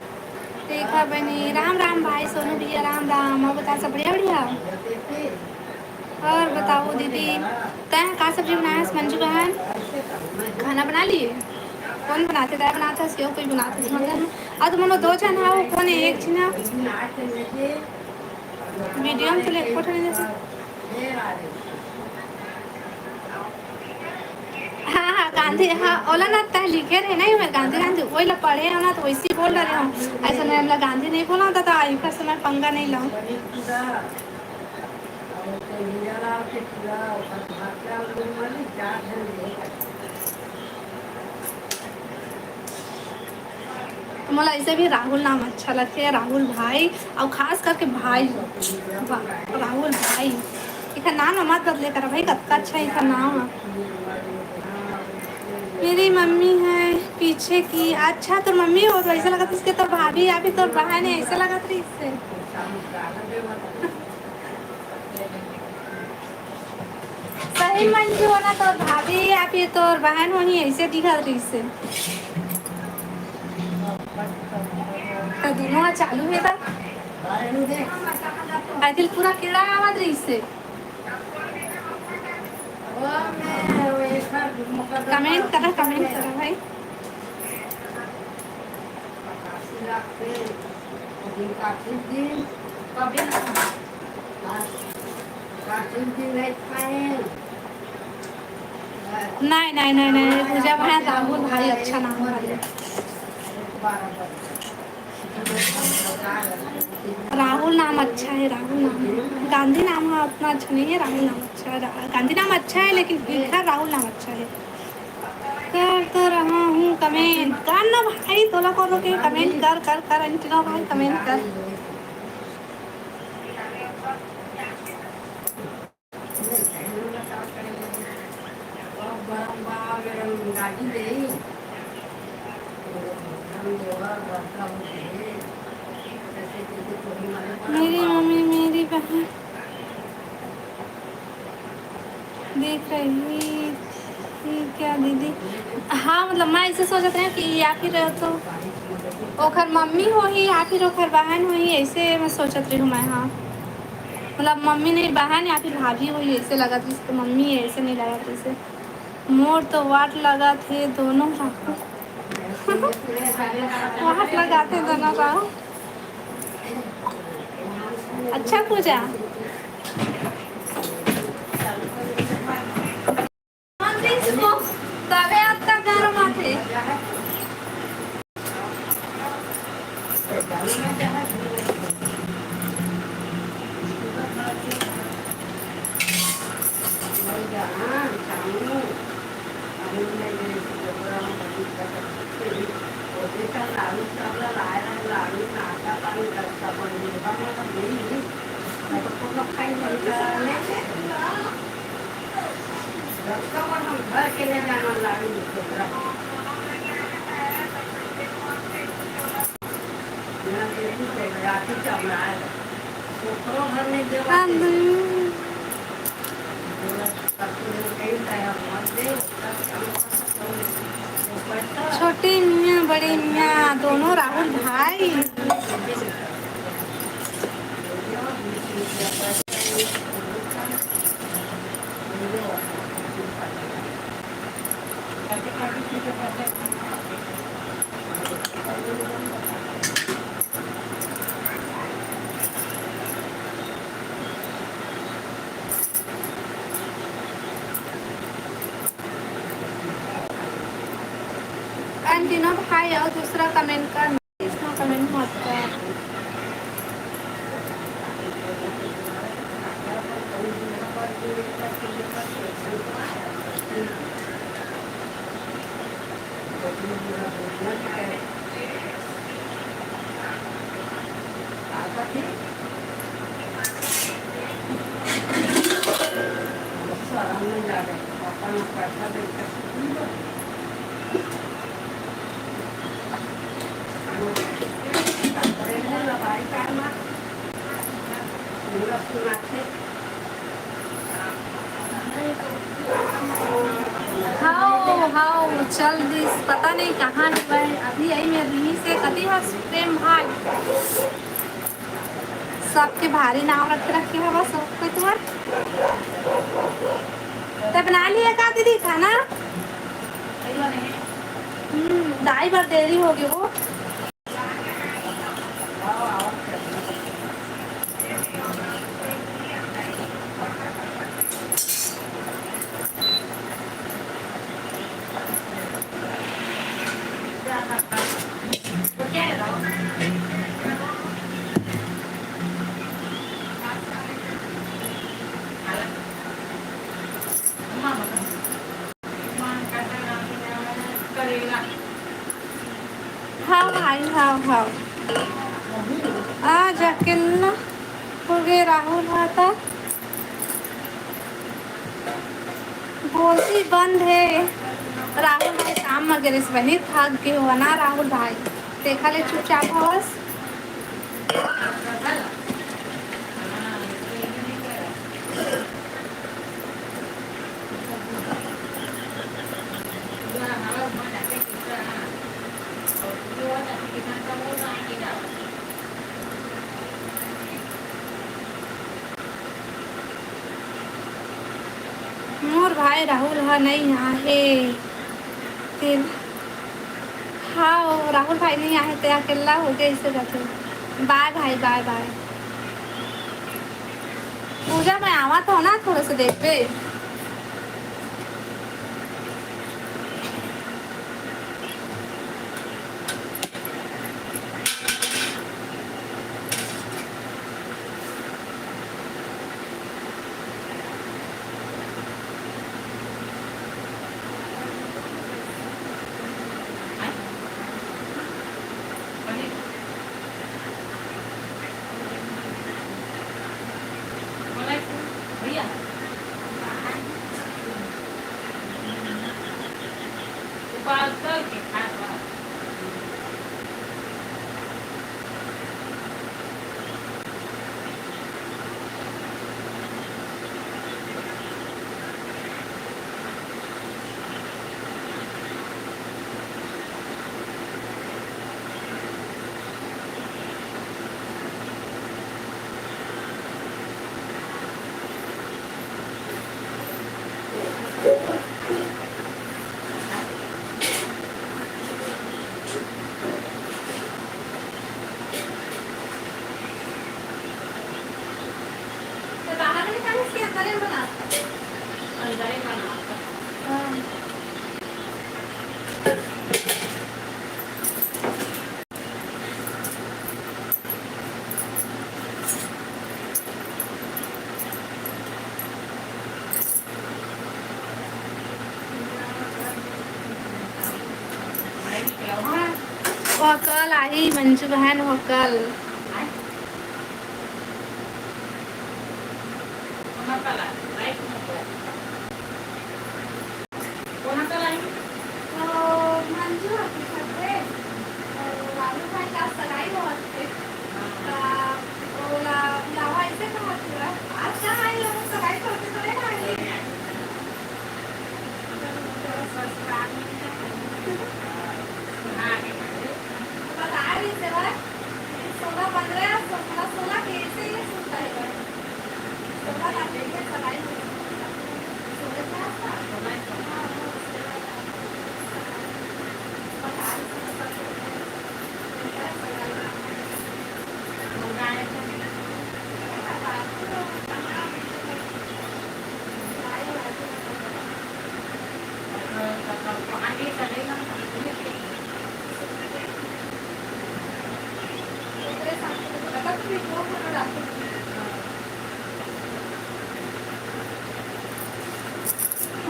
रेखा बनी, राम राम भाई सोनू भैया, राम राम। और बता, सब बढ़िया, बढ़िया? और बताओ दीदी, तैं का सब्जी बनाया है मंजू बहन? खाना बना लिए? कौन बनाते, तैं बनाता है, कोई बनाते, समझ में? और तुम लोग दो जन आओ, कौन है एक जना? वीडियो में तो ले, फोटो नहीं देते। हाँ, हाँ, गांधी, हाँ, ओला ना तह लिखे रहे ना, मैं गांधी, गांधी, वही ला पढ़े हो ना, तो वैसे ही बोल रहे हो। ऐसा नहीं, हमला गांधी नहीं बोला था, तो आई का समय पंगा नहीं लाओ। तो मोला ऐसे भी राहुल नाम अच्छा लगथे, राहुल भाई, और खास करके भाई, वाह, राहुल भाई। एकर नाम मत बदले कर भाई, कतका अच्छा एकर नाम है। मेरी मम्मी है पीछे की। अच्छा, तोर मम्मी हो तो ऐसा लगत रहिस कि तोर भाभी या फिर तोर बहन है, ऐसा लगत रहिस। सही मंजू हो ना, तोर भाभी या फिर तोर बहन होही, ऐसे दिखत रहिस। तो दोनों चालू है था। आई थिंक पूरा कीड़ा आवत रहिस। कमेंट करा, कमेंट करा भाई। नहीं, नहीं, नहीं, नहीं, पूजा भाई, राहुल भाई अच्छा नाम है। राहुल नाम अच्छा है, राहुल नाम। गांधी नाम है, उतना अच्छा नहीं है, राहुल नाम अच्छा है। रा-, गांधी नाम अच्छा है, लेकिन इधर राहुल नाम अच्छा है। कर तो रहा हूँ कमेंट, कर ना भाई, तोला कोनो के कमेंट कर, कर, कर, अंजना भाई, कमेंट कर। मेरी मम्मी, मेरी बहन देख रही थी क्या दीदी? हाँ, मतलब, मैं ऐसे सोचत रहे कि या फिर तो ओखर मम्मी होही या फिर ओखर बहन होही, ऐसे मैं सोचत रही हूँ मैं। हाँ, मतलब, मम्मी नहीं, बहन या फिर भाभी होही, ऐसे लगत रहिस, तो मम्मी है, ऐसे नहीं लगत रहिस। मोर तो वाट लगत हे दोनों राहु। वाट लगात हे दोनों राहु। अच्छा पूजा। तबे अतका गरम आथे। छोटे मियाँ, बड़े मियाँ, दोनों राहुल भाई। अंजना भाई, और दूसरा कमेंट कर, इसमें कमेंट मत कर। हाव, हाव, चल दिस, पता नहीं कहाँ हेवय। अभी आई मैं रिहिस हे, कति हस प्रेम भाई? सबके भारी नाम रखे रखे हवस, सब कोई तुम्हार। तब बना लिया का दीदी खाना? हम्म, दाई बर देरी हो गई वो। हाँ भाई, हाँ, हाँ। आज अकेला हो गए राहुल हा त। बोलती बंद है। राहुल भाई काम म गे रिहिस बहिनी, थक गे हो ना राहुल भाई, तेखा ले चुपचाप हवस। मोर भाई राहुल ह नइ आहे ते, हाँ, राहुल भाई नइ आहे ते अकेला हो गए, इसे जाते। बाय भाई, बाय बाय। पूजा, मैं आवत हूँ ना, थोड़ा सा देर पे। तो बाहर में निकाल, इसके अंदर ही बना। अंदर ही बना। हाँ। वो कल आही मंजू बहन, वो कल। कोन ह कराही? तो मंजू ह पूछत हे, अउ राहुल भाई का सगाई होवत हे। त ओला बुलावा अइसे कहत हे। आज कहाँ आई, हम सगाई करके थोड़े ना आई। बता रही से भाई, सोलह पंद्रह, सोलह सोलह के ऐसे ही सुनता है भाई।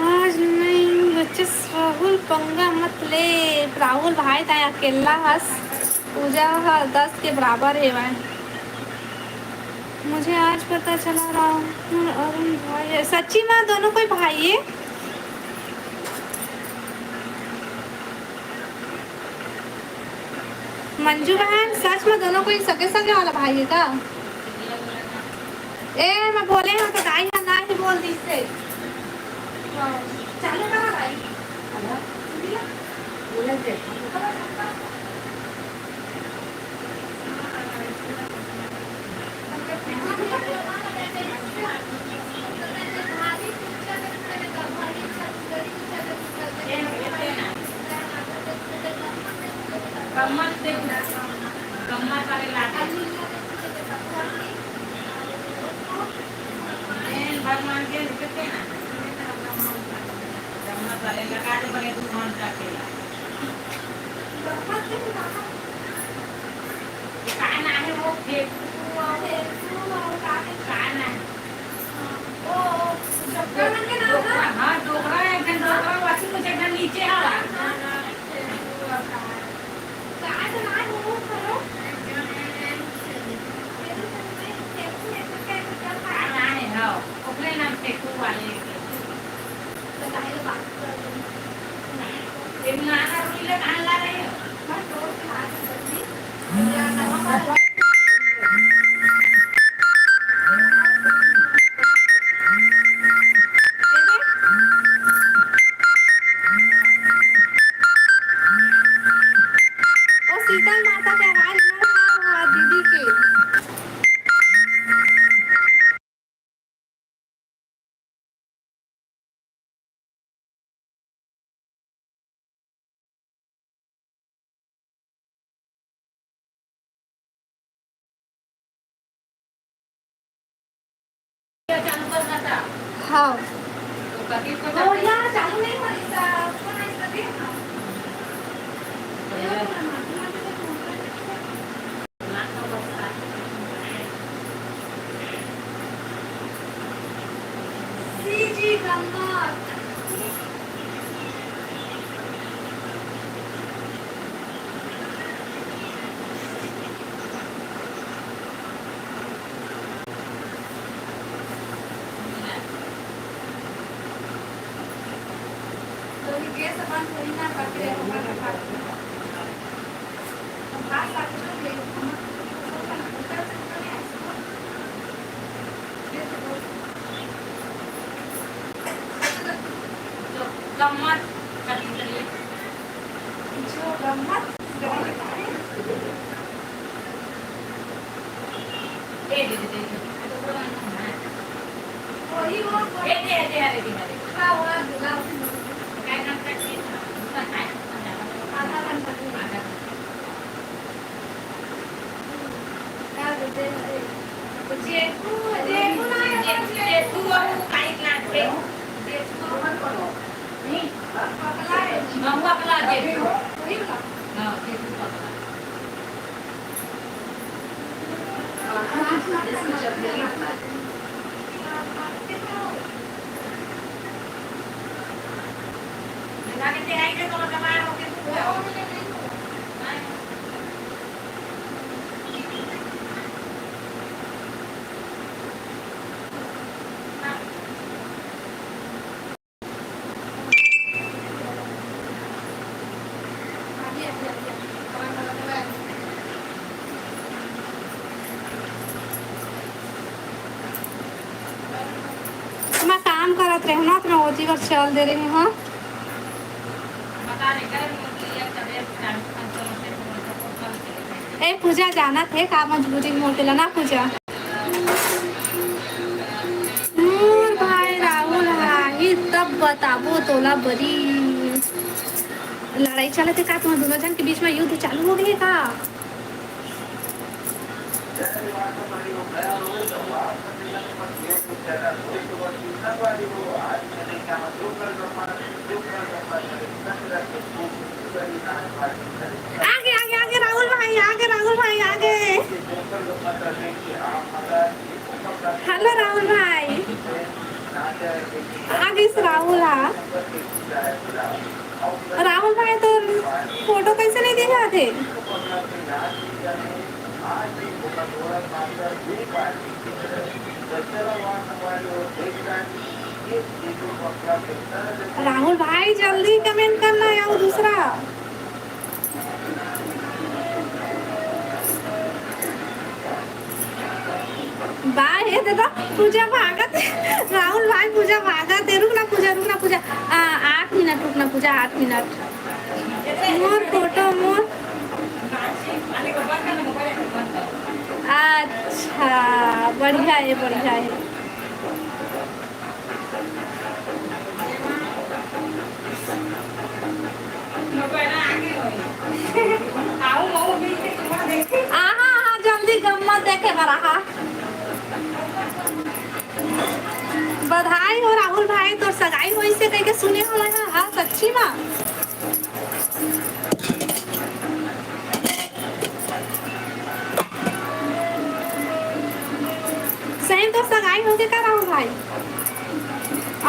आज नहीं बच्चे, राहुल पंगा मत ले। राहुल भाई, तैं अकेल्ला हस। पूजा ह दस के बराबर हेवय। मुझे आज पता चला राहुल अरुण भाई है। सच्ची में दोनों कोई भाई है? मंजू बहन, सच में दोनों कोई सगे सगे वाला भाई है का? ए, मैं बोले हूँ तो दाई है, ना ही बोल दी से। हाँ, चालू करो भाई। भगवान के लिखते ना। जब मत भले लगा दे, भले दू घंटा के। ये का नाम है वो? फेंकू, फेंकू, का नाम है? वो डोकरा, हाँ, डोकरा है, एक जन डोकरा, वैसे कुछ एक जन नीचे है। का नाम है? हाँ, हाँ, ओकरे नाम फेंकू वाले। ओ शीतल माता के आवाज में, हाँ, हाँ, दीदी के। हाँ। मैं काम करत रहे ना, तो मैं ओती बर चल दे रहे हूँ। ए पूजा, जानत हे का मजबूरी मोर तेला ना पूजा। मोर भाई राहुल आही तब बताबो तोला बरी। लड़ाई चलत हे का तुम्हार दोनों झन के बीच में? युद्ध चालू हो गए का? आगे, आगे, आगे राहुल भाई, आगे राहुल भाई, आगे। हेलो राहुल भाई, आगे से राहुल हा। राहुल भाई, तोर फोटो कैसे नहीं दिखाते? राहुल भाई, जल्दी कमेंट करना यार, दूसरा। बाय, हे दादा, पूजा भागत हे। राहुल भाई, पूजा भागत हे। रुक ना पूजा, रुक ना पूजा। आ, आठ मिनट रुक ना पूजा, आठ मिनट। मोर फोटो, मोर। अच्छा, बढ़िया हे, बढ़िया हे। आहा, आहा, जल्दी गम्मत देखे बर आहा। बधाई हो राहुल भाई, तोर सगाई होइसे कहिके सुने हवय, हाँ, हाँ, सच्ची मा। सही तो सगाई होगे का राहुल भाई?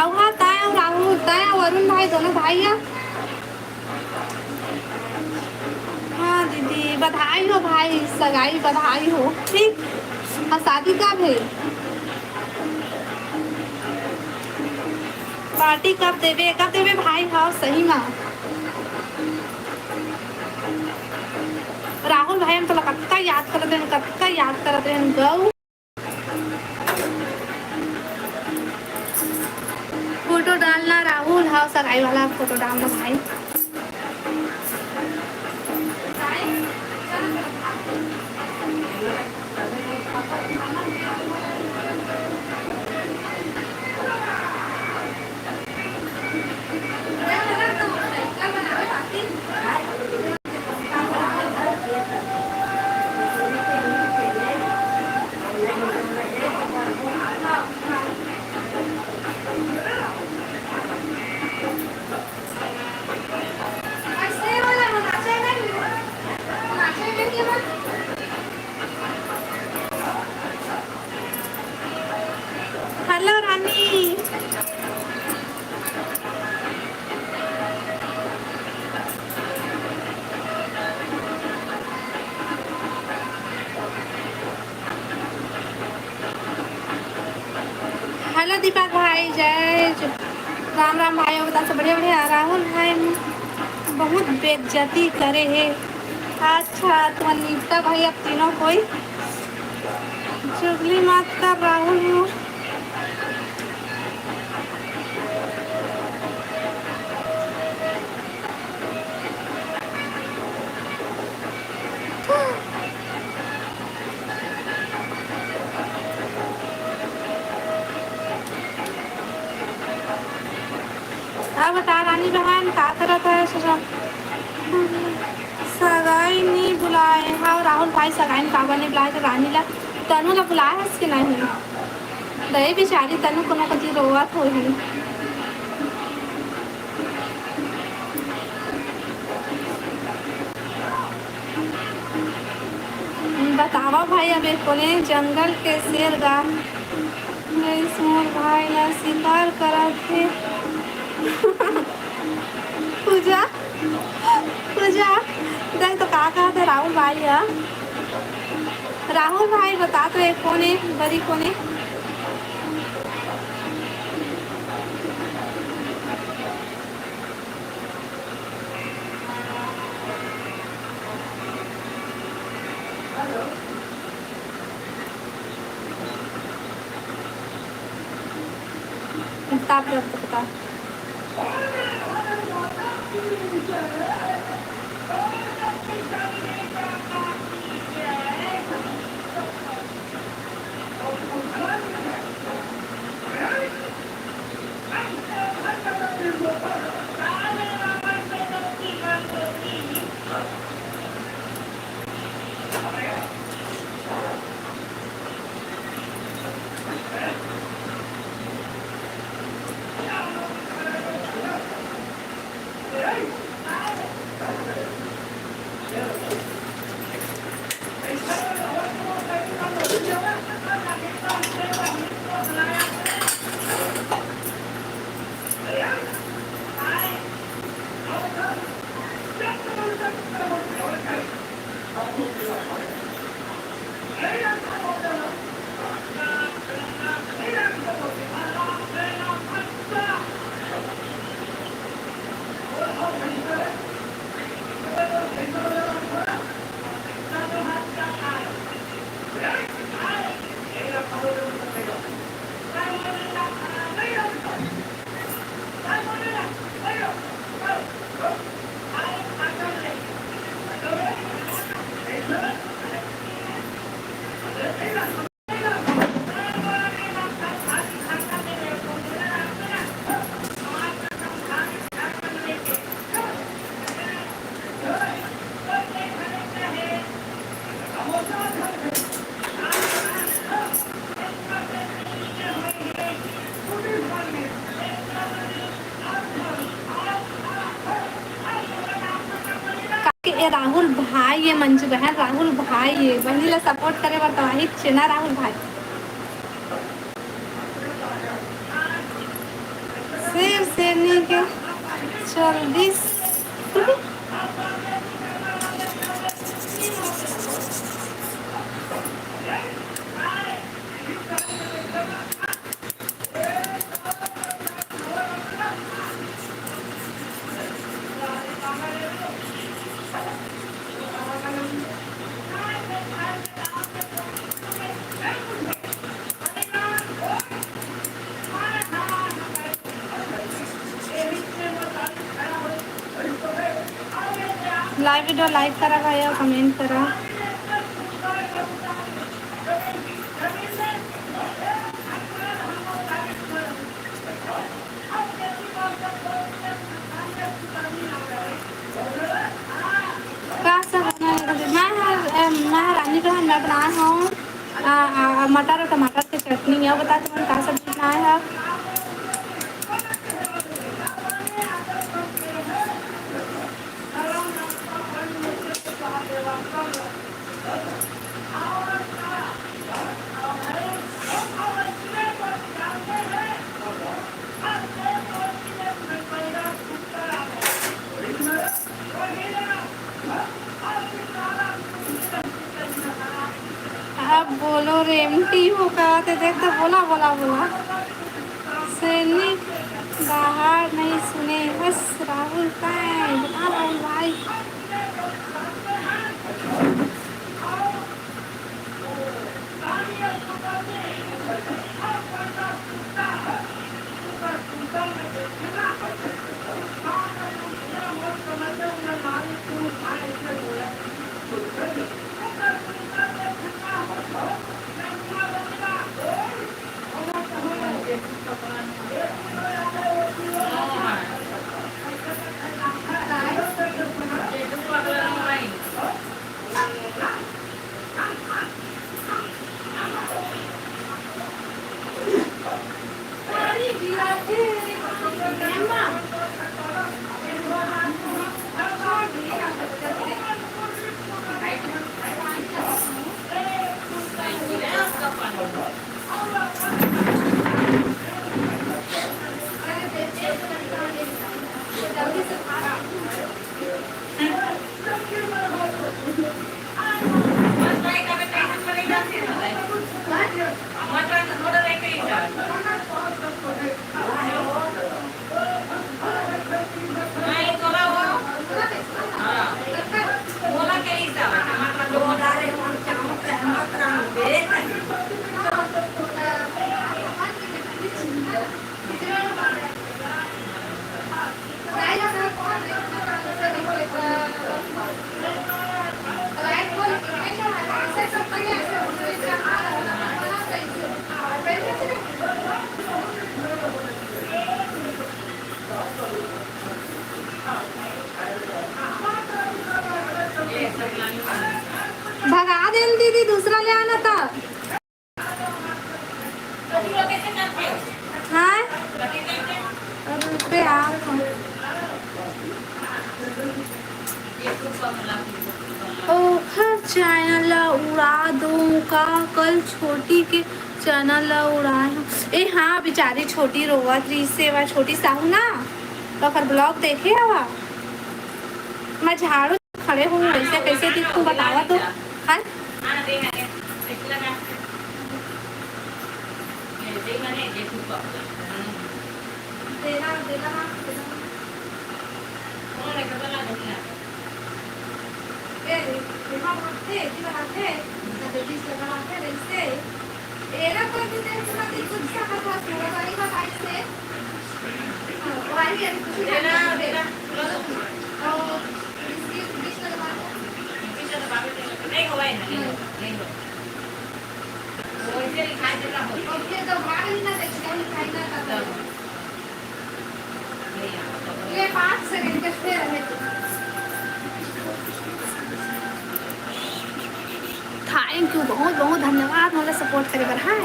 अउ हाँ, तय अउ राहुल, तय अउ अरुण भाई, दोनों भाई हे। हाँ दीदी, बधाई हो भाई, सगाई बधाई हो। ठीक, हाँ, शादी कब हे? पार्टी कब देबे, कब देबे भाई? हाँ, सही मा। राहुल भाई, हम तोला कतका याद करत रहेन, कतका याद करत रहेन गऊ। फोटो डालना राहुल, हाँ, सगाई वाला फोटो डालना भाई। दीपक भाई, जय जय। राम राम भाई, बता से बढ़िया बढ़िया। राहुल भाई बहुत बेइज्जती करे हे। अच्छा, तो अनिता भाई, आप तीनों कोई चुगली मत कर, राहुल। अब बता रानी बहन, का करत है ससुर? सगाई नी बुलाए हव राहुल भाई, सगाई में काबर नी बुलाए तो रानी ला, तनु ला बुलाए हस कि नहीं? दई बेचारी तनु कोनो कति रोवत होही। बतावा भाई, अब ए कोने जंगल के शेर गा, गइस मोर भाई ला शिकार करत हे। पूजा, पूजा, देख तो का कहत हे राहुल भाई ह। राहुल भाई बता तो, ए कोने, बरी कोने। ताप रख सकता। ए राहुल भाई, ये मंजू बहन, राहुल भाई, ये बहनी ला support करे बर तो आही छे ना राहुल भाई। शेर शेरनी के चल दिस। Live video like करा भाई और comment करा। का सब बनाए हव? मैं ह, अ, मैं ह रानी बहन, मैं बनाए हव, अ, अ, मटर और टमाटर के चटनी। अउ बता तुमन का सब्जी बनाए हव? अब बोलो रे, एमटी हो का? ते देख तो बोला, बोला, बोला। राहुल का है, बता राहुल भाई। भगा देन दीदी, दूसरा ले आना था। हाँ? अरे यार। ओखर चैनल ला उड़ा दो का? कल छोटी के चैनल ला उड़ाए हो। ए हाँ, बेचारी छोटी रोवत रहिसे, वा छोटी साहू ना, ओकर ब्लॉग देखे हवा। मैं झाड़ू खड़े हूँ, वैसे कैसे दिखूँ बतावा तो। हाँ? Thank you, बहुत बहुत धन्यवाद मोला सपोर्ट करे बर। हाँ,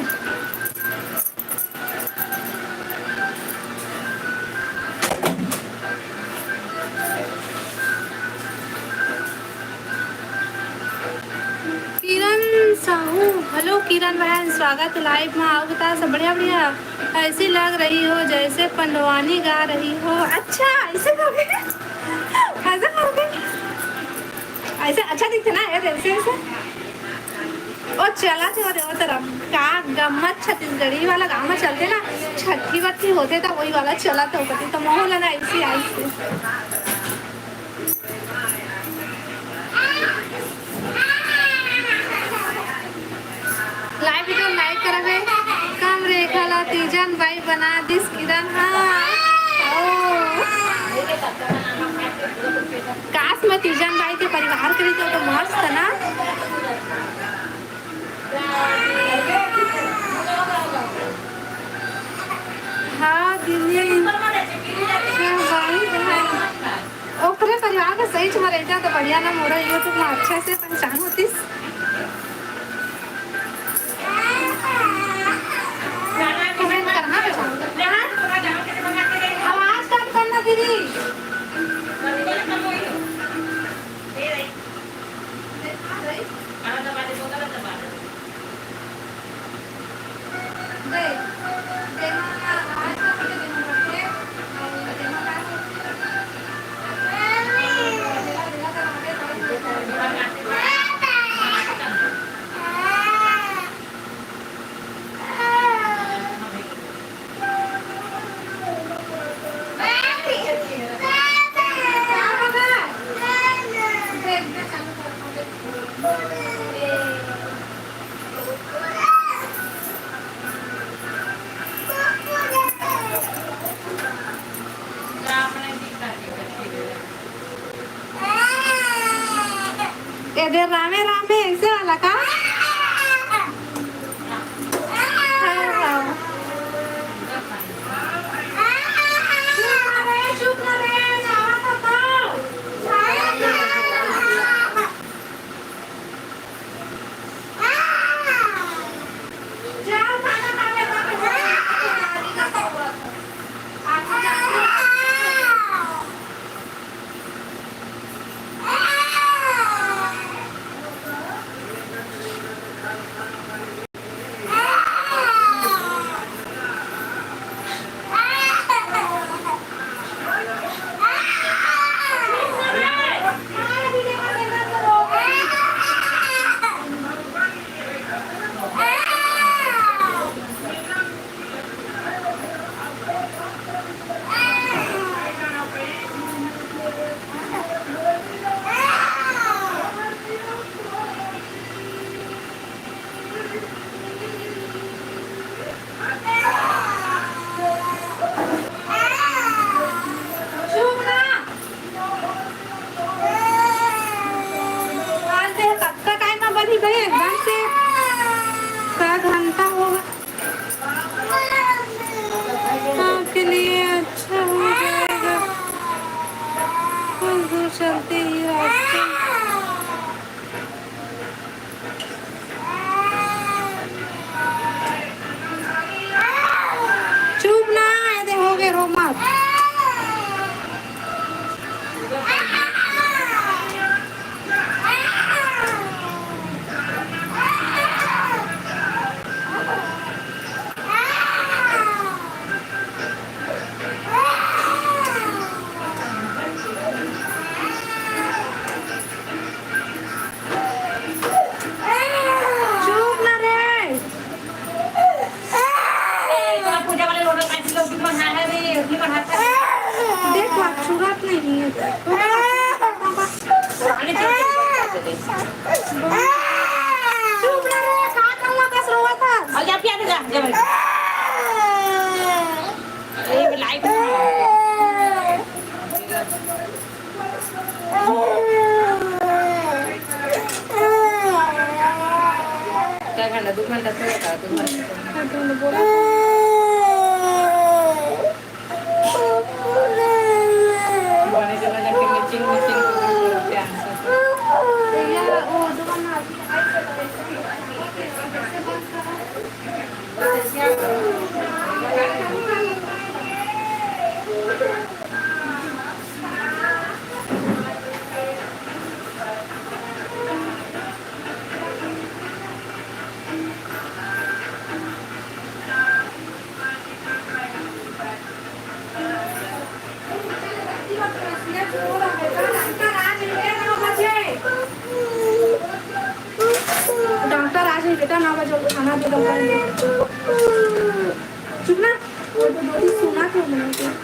किरण साहू, हेलो किरण बहन, स्वागत है लाइव में। आओ बता, सब बढ़िया बढ़िया। ऐसी लग रही हो जैसे पंडवानी गा रही हो। अच्छा, ऐसे कहोगे? ऐसे कहोगे? ऐसे अच्छा दिखते ना, ऐसे, ऐसे, ऐसे। ओ चला थे, ओ तरफ का गम्मत छत्तीसगढ़ी वाला गाँव में चलते ना, छठी बट्ठी होते तो वही वाला चला थे, तो माहौल है ना, ऐसी, ऐसी। लाइव वीडियो लाइक करबे। कम रेखा ला तीजन बाई बना दिस किरण। हाँ। ओ। काश मैं तीजन बाई के परिवार के रहिते तो मस्त ना। हाँ दीदी। हाँ, बाई बना। ओकरे परिवार में सही में रहिता तो बढ़िया ना, मोरो YouTube में अच्छा से पहचान होतीस। Comment करना बेटा। हाँ? आवाज कम करना दीदी। अरे रामे रामे, ऐसे वाला का? आज से कब का टाइम में बनी भाई, एकदम से का घंटा होगा। आपके लिए अच्छा हो जाएगा। कुछ दूर चलते ही रास्ते। चुप ना, ये दे हो गए, रो मत। चुप ना रे। ए, तोरा पूजा वाले लोटा काट दिलो, उसकी मन हाथ है रे, उसकी मन हाथ है। देख, बात छुड़त नहीं है। पुराने चीज के ऊपर कर देते। चुप ना रे, का करना बस रोवा था। और जा, पिया दे, जा, जा भाई। ए, लाइट। क्या घंटा, दो घंटा तो होता है, दो घंटा। डॉक्टर आज नहीं बेटा, नौ बजे खाना दे दो। चुप ना, वो तो दो दिन सुना क्यों नहीं?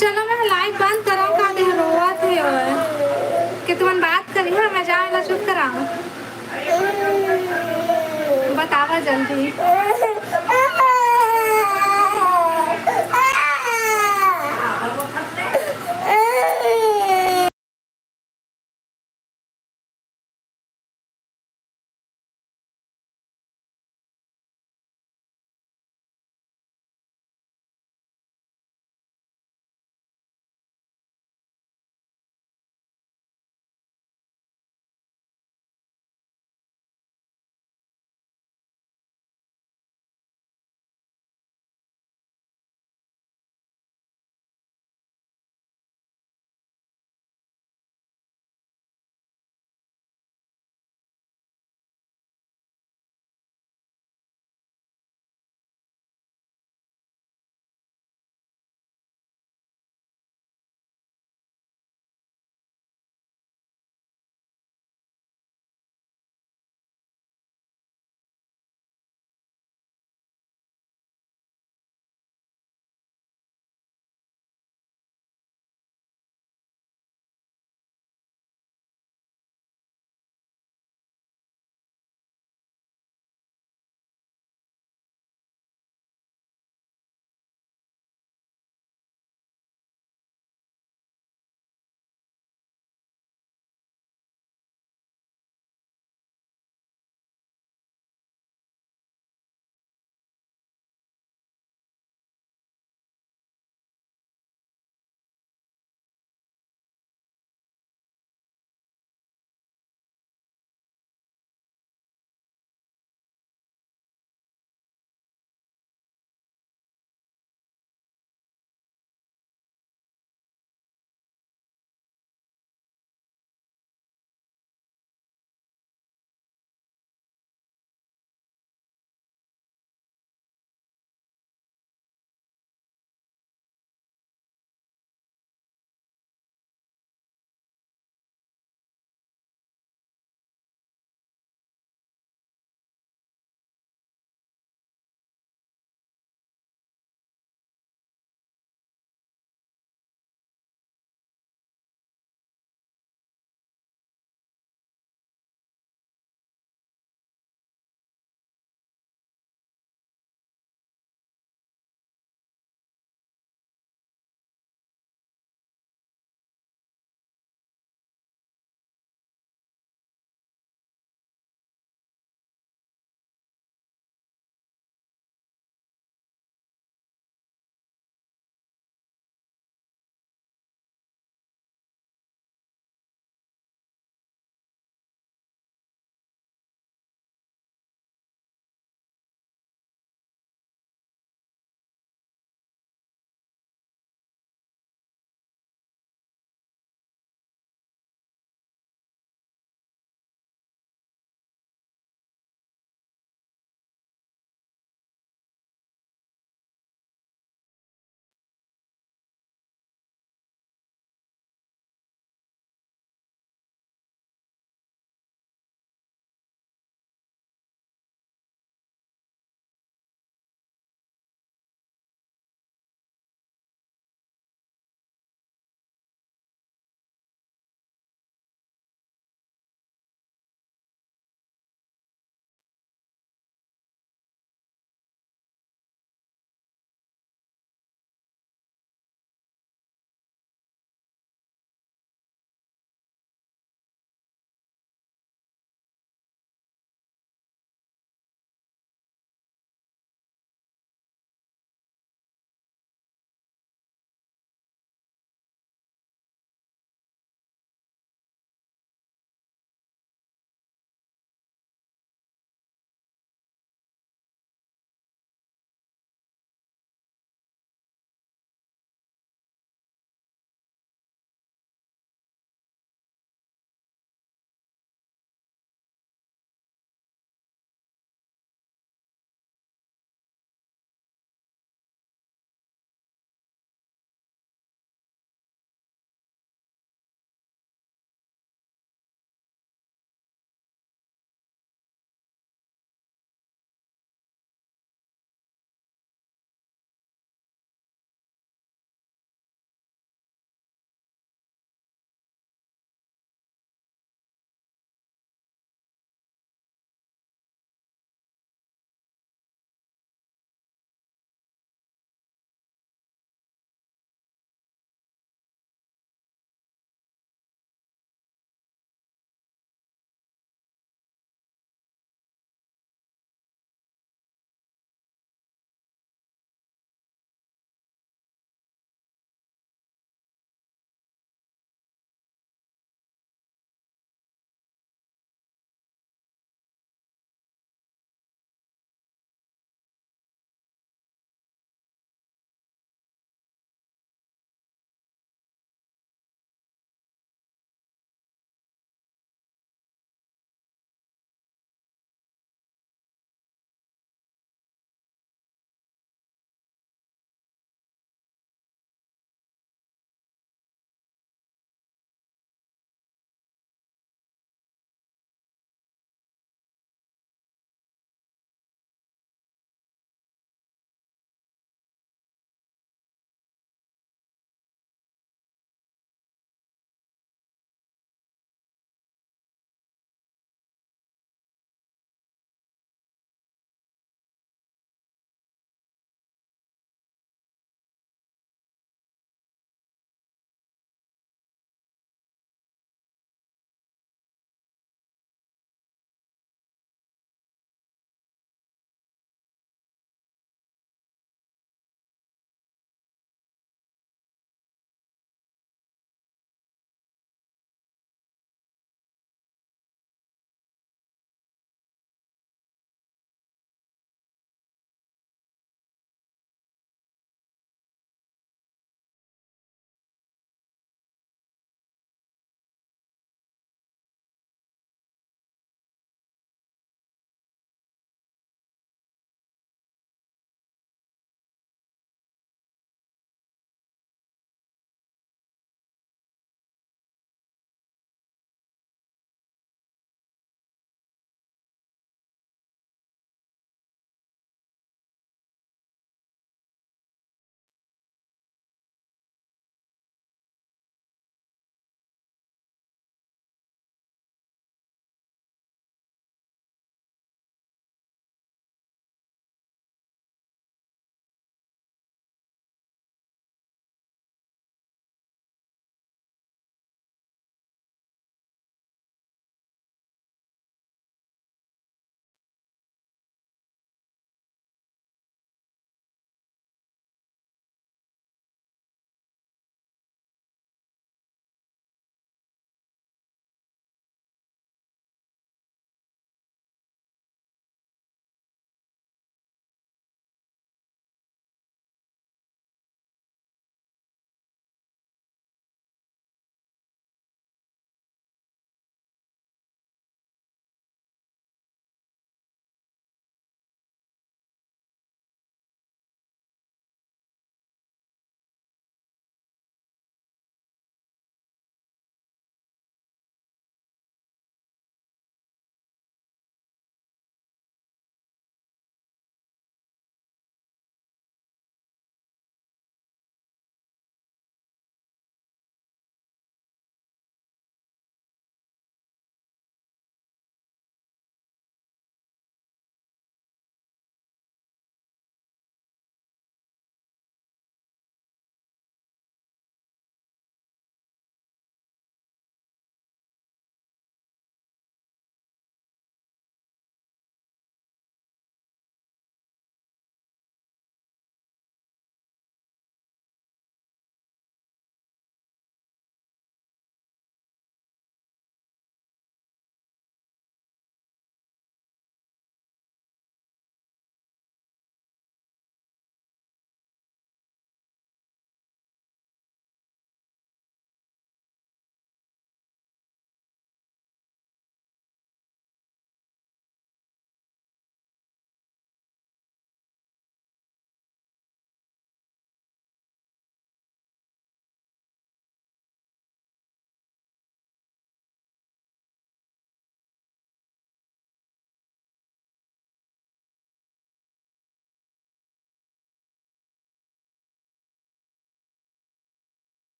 चलो, मैं live बंद करंव, का दे रोवत हे ओए। कि तुमन बात करिहा, मैं जाए ला चुप करांव। बतावा जल्दी।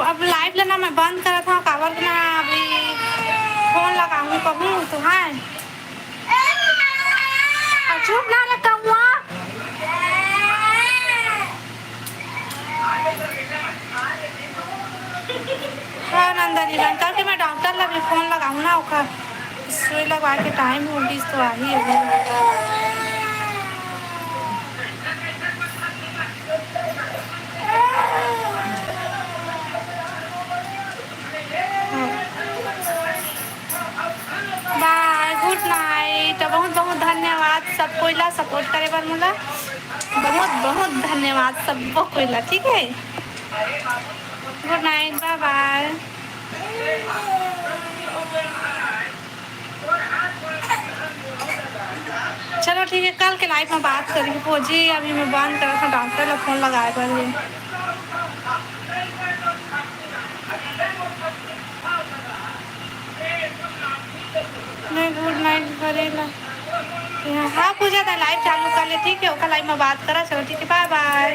अब live लेना मैं बंद करत हूँ, काबर के ना अभी phone लगाऊँ कहूँ तो है। चुप ना रे कौआ। हाँ नंदनी बहन, करके मैं doctor ला भी phone लगाऊँ ना, ओकर सुई लगवा के time हो गई तो आही हो। Bye, good night। बहुत बहुत धन्यवाद सब कोई ला support करे बर मोला। बहुत बहुत धन्यवाद सबको कोई ला, ठीक है? Good night, bye bye। चलो ठीक है, कल के live में बात करेंगे। फौजी अभी मैं बंद करा था, doctor ला phone लगाए बर। मैं good night करे ला। हाँ पूजा, तैं live चालू कर ले, ठीक है? ओकर live में बात करा, चलो ठीक है, bye bye।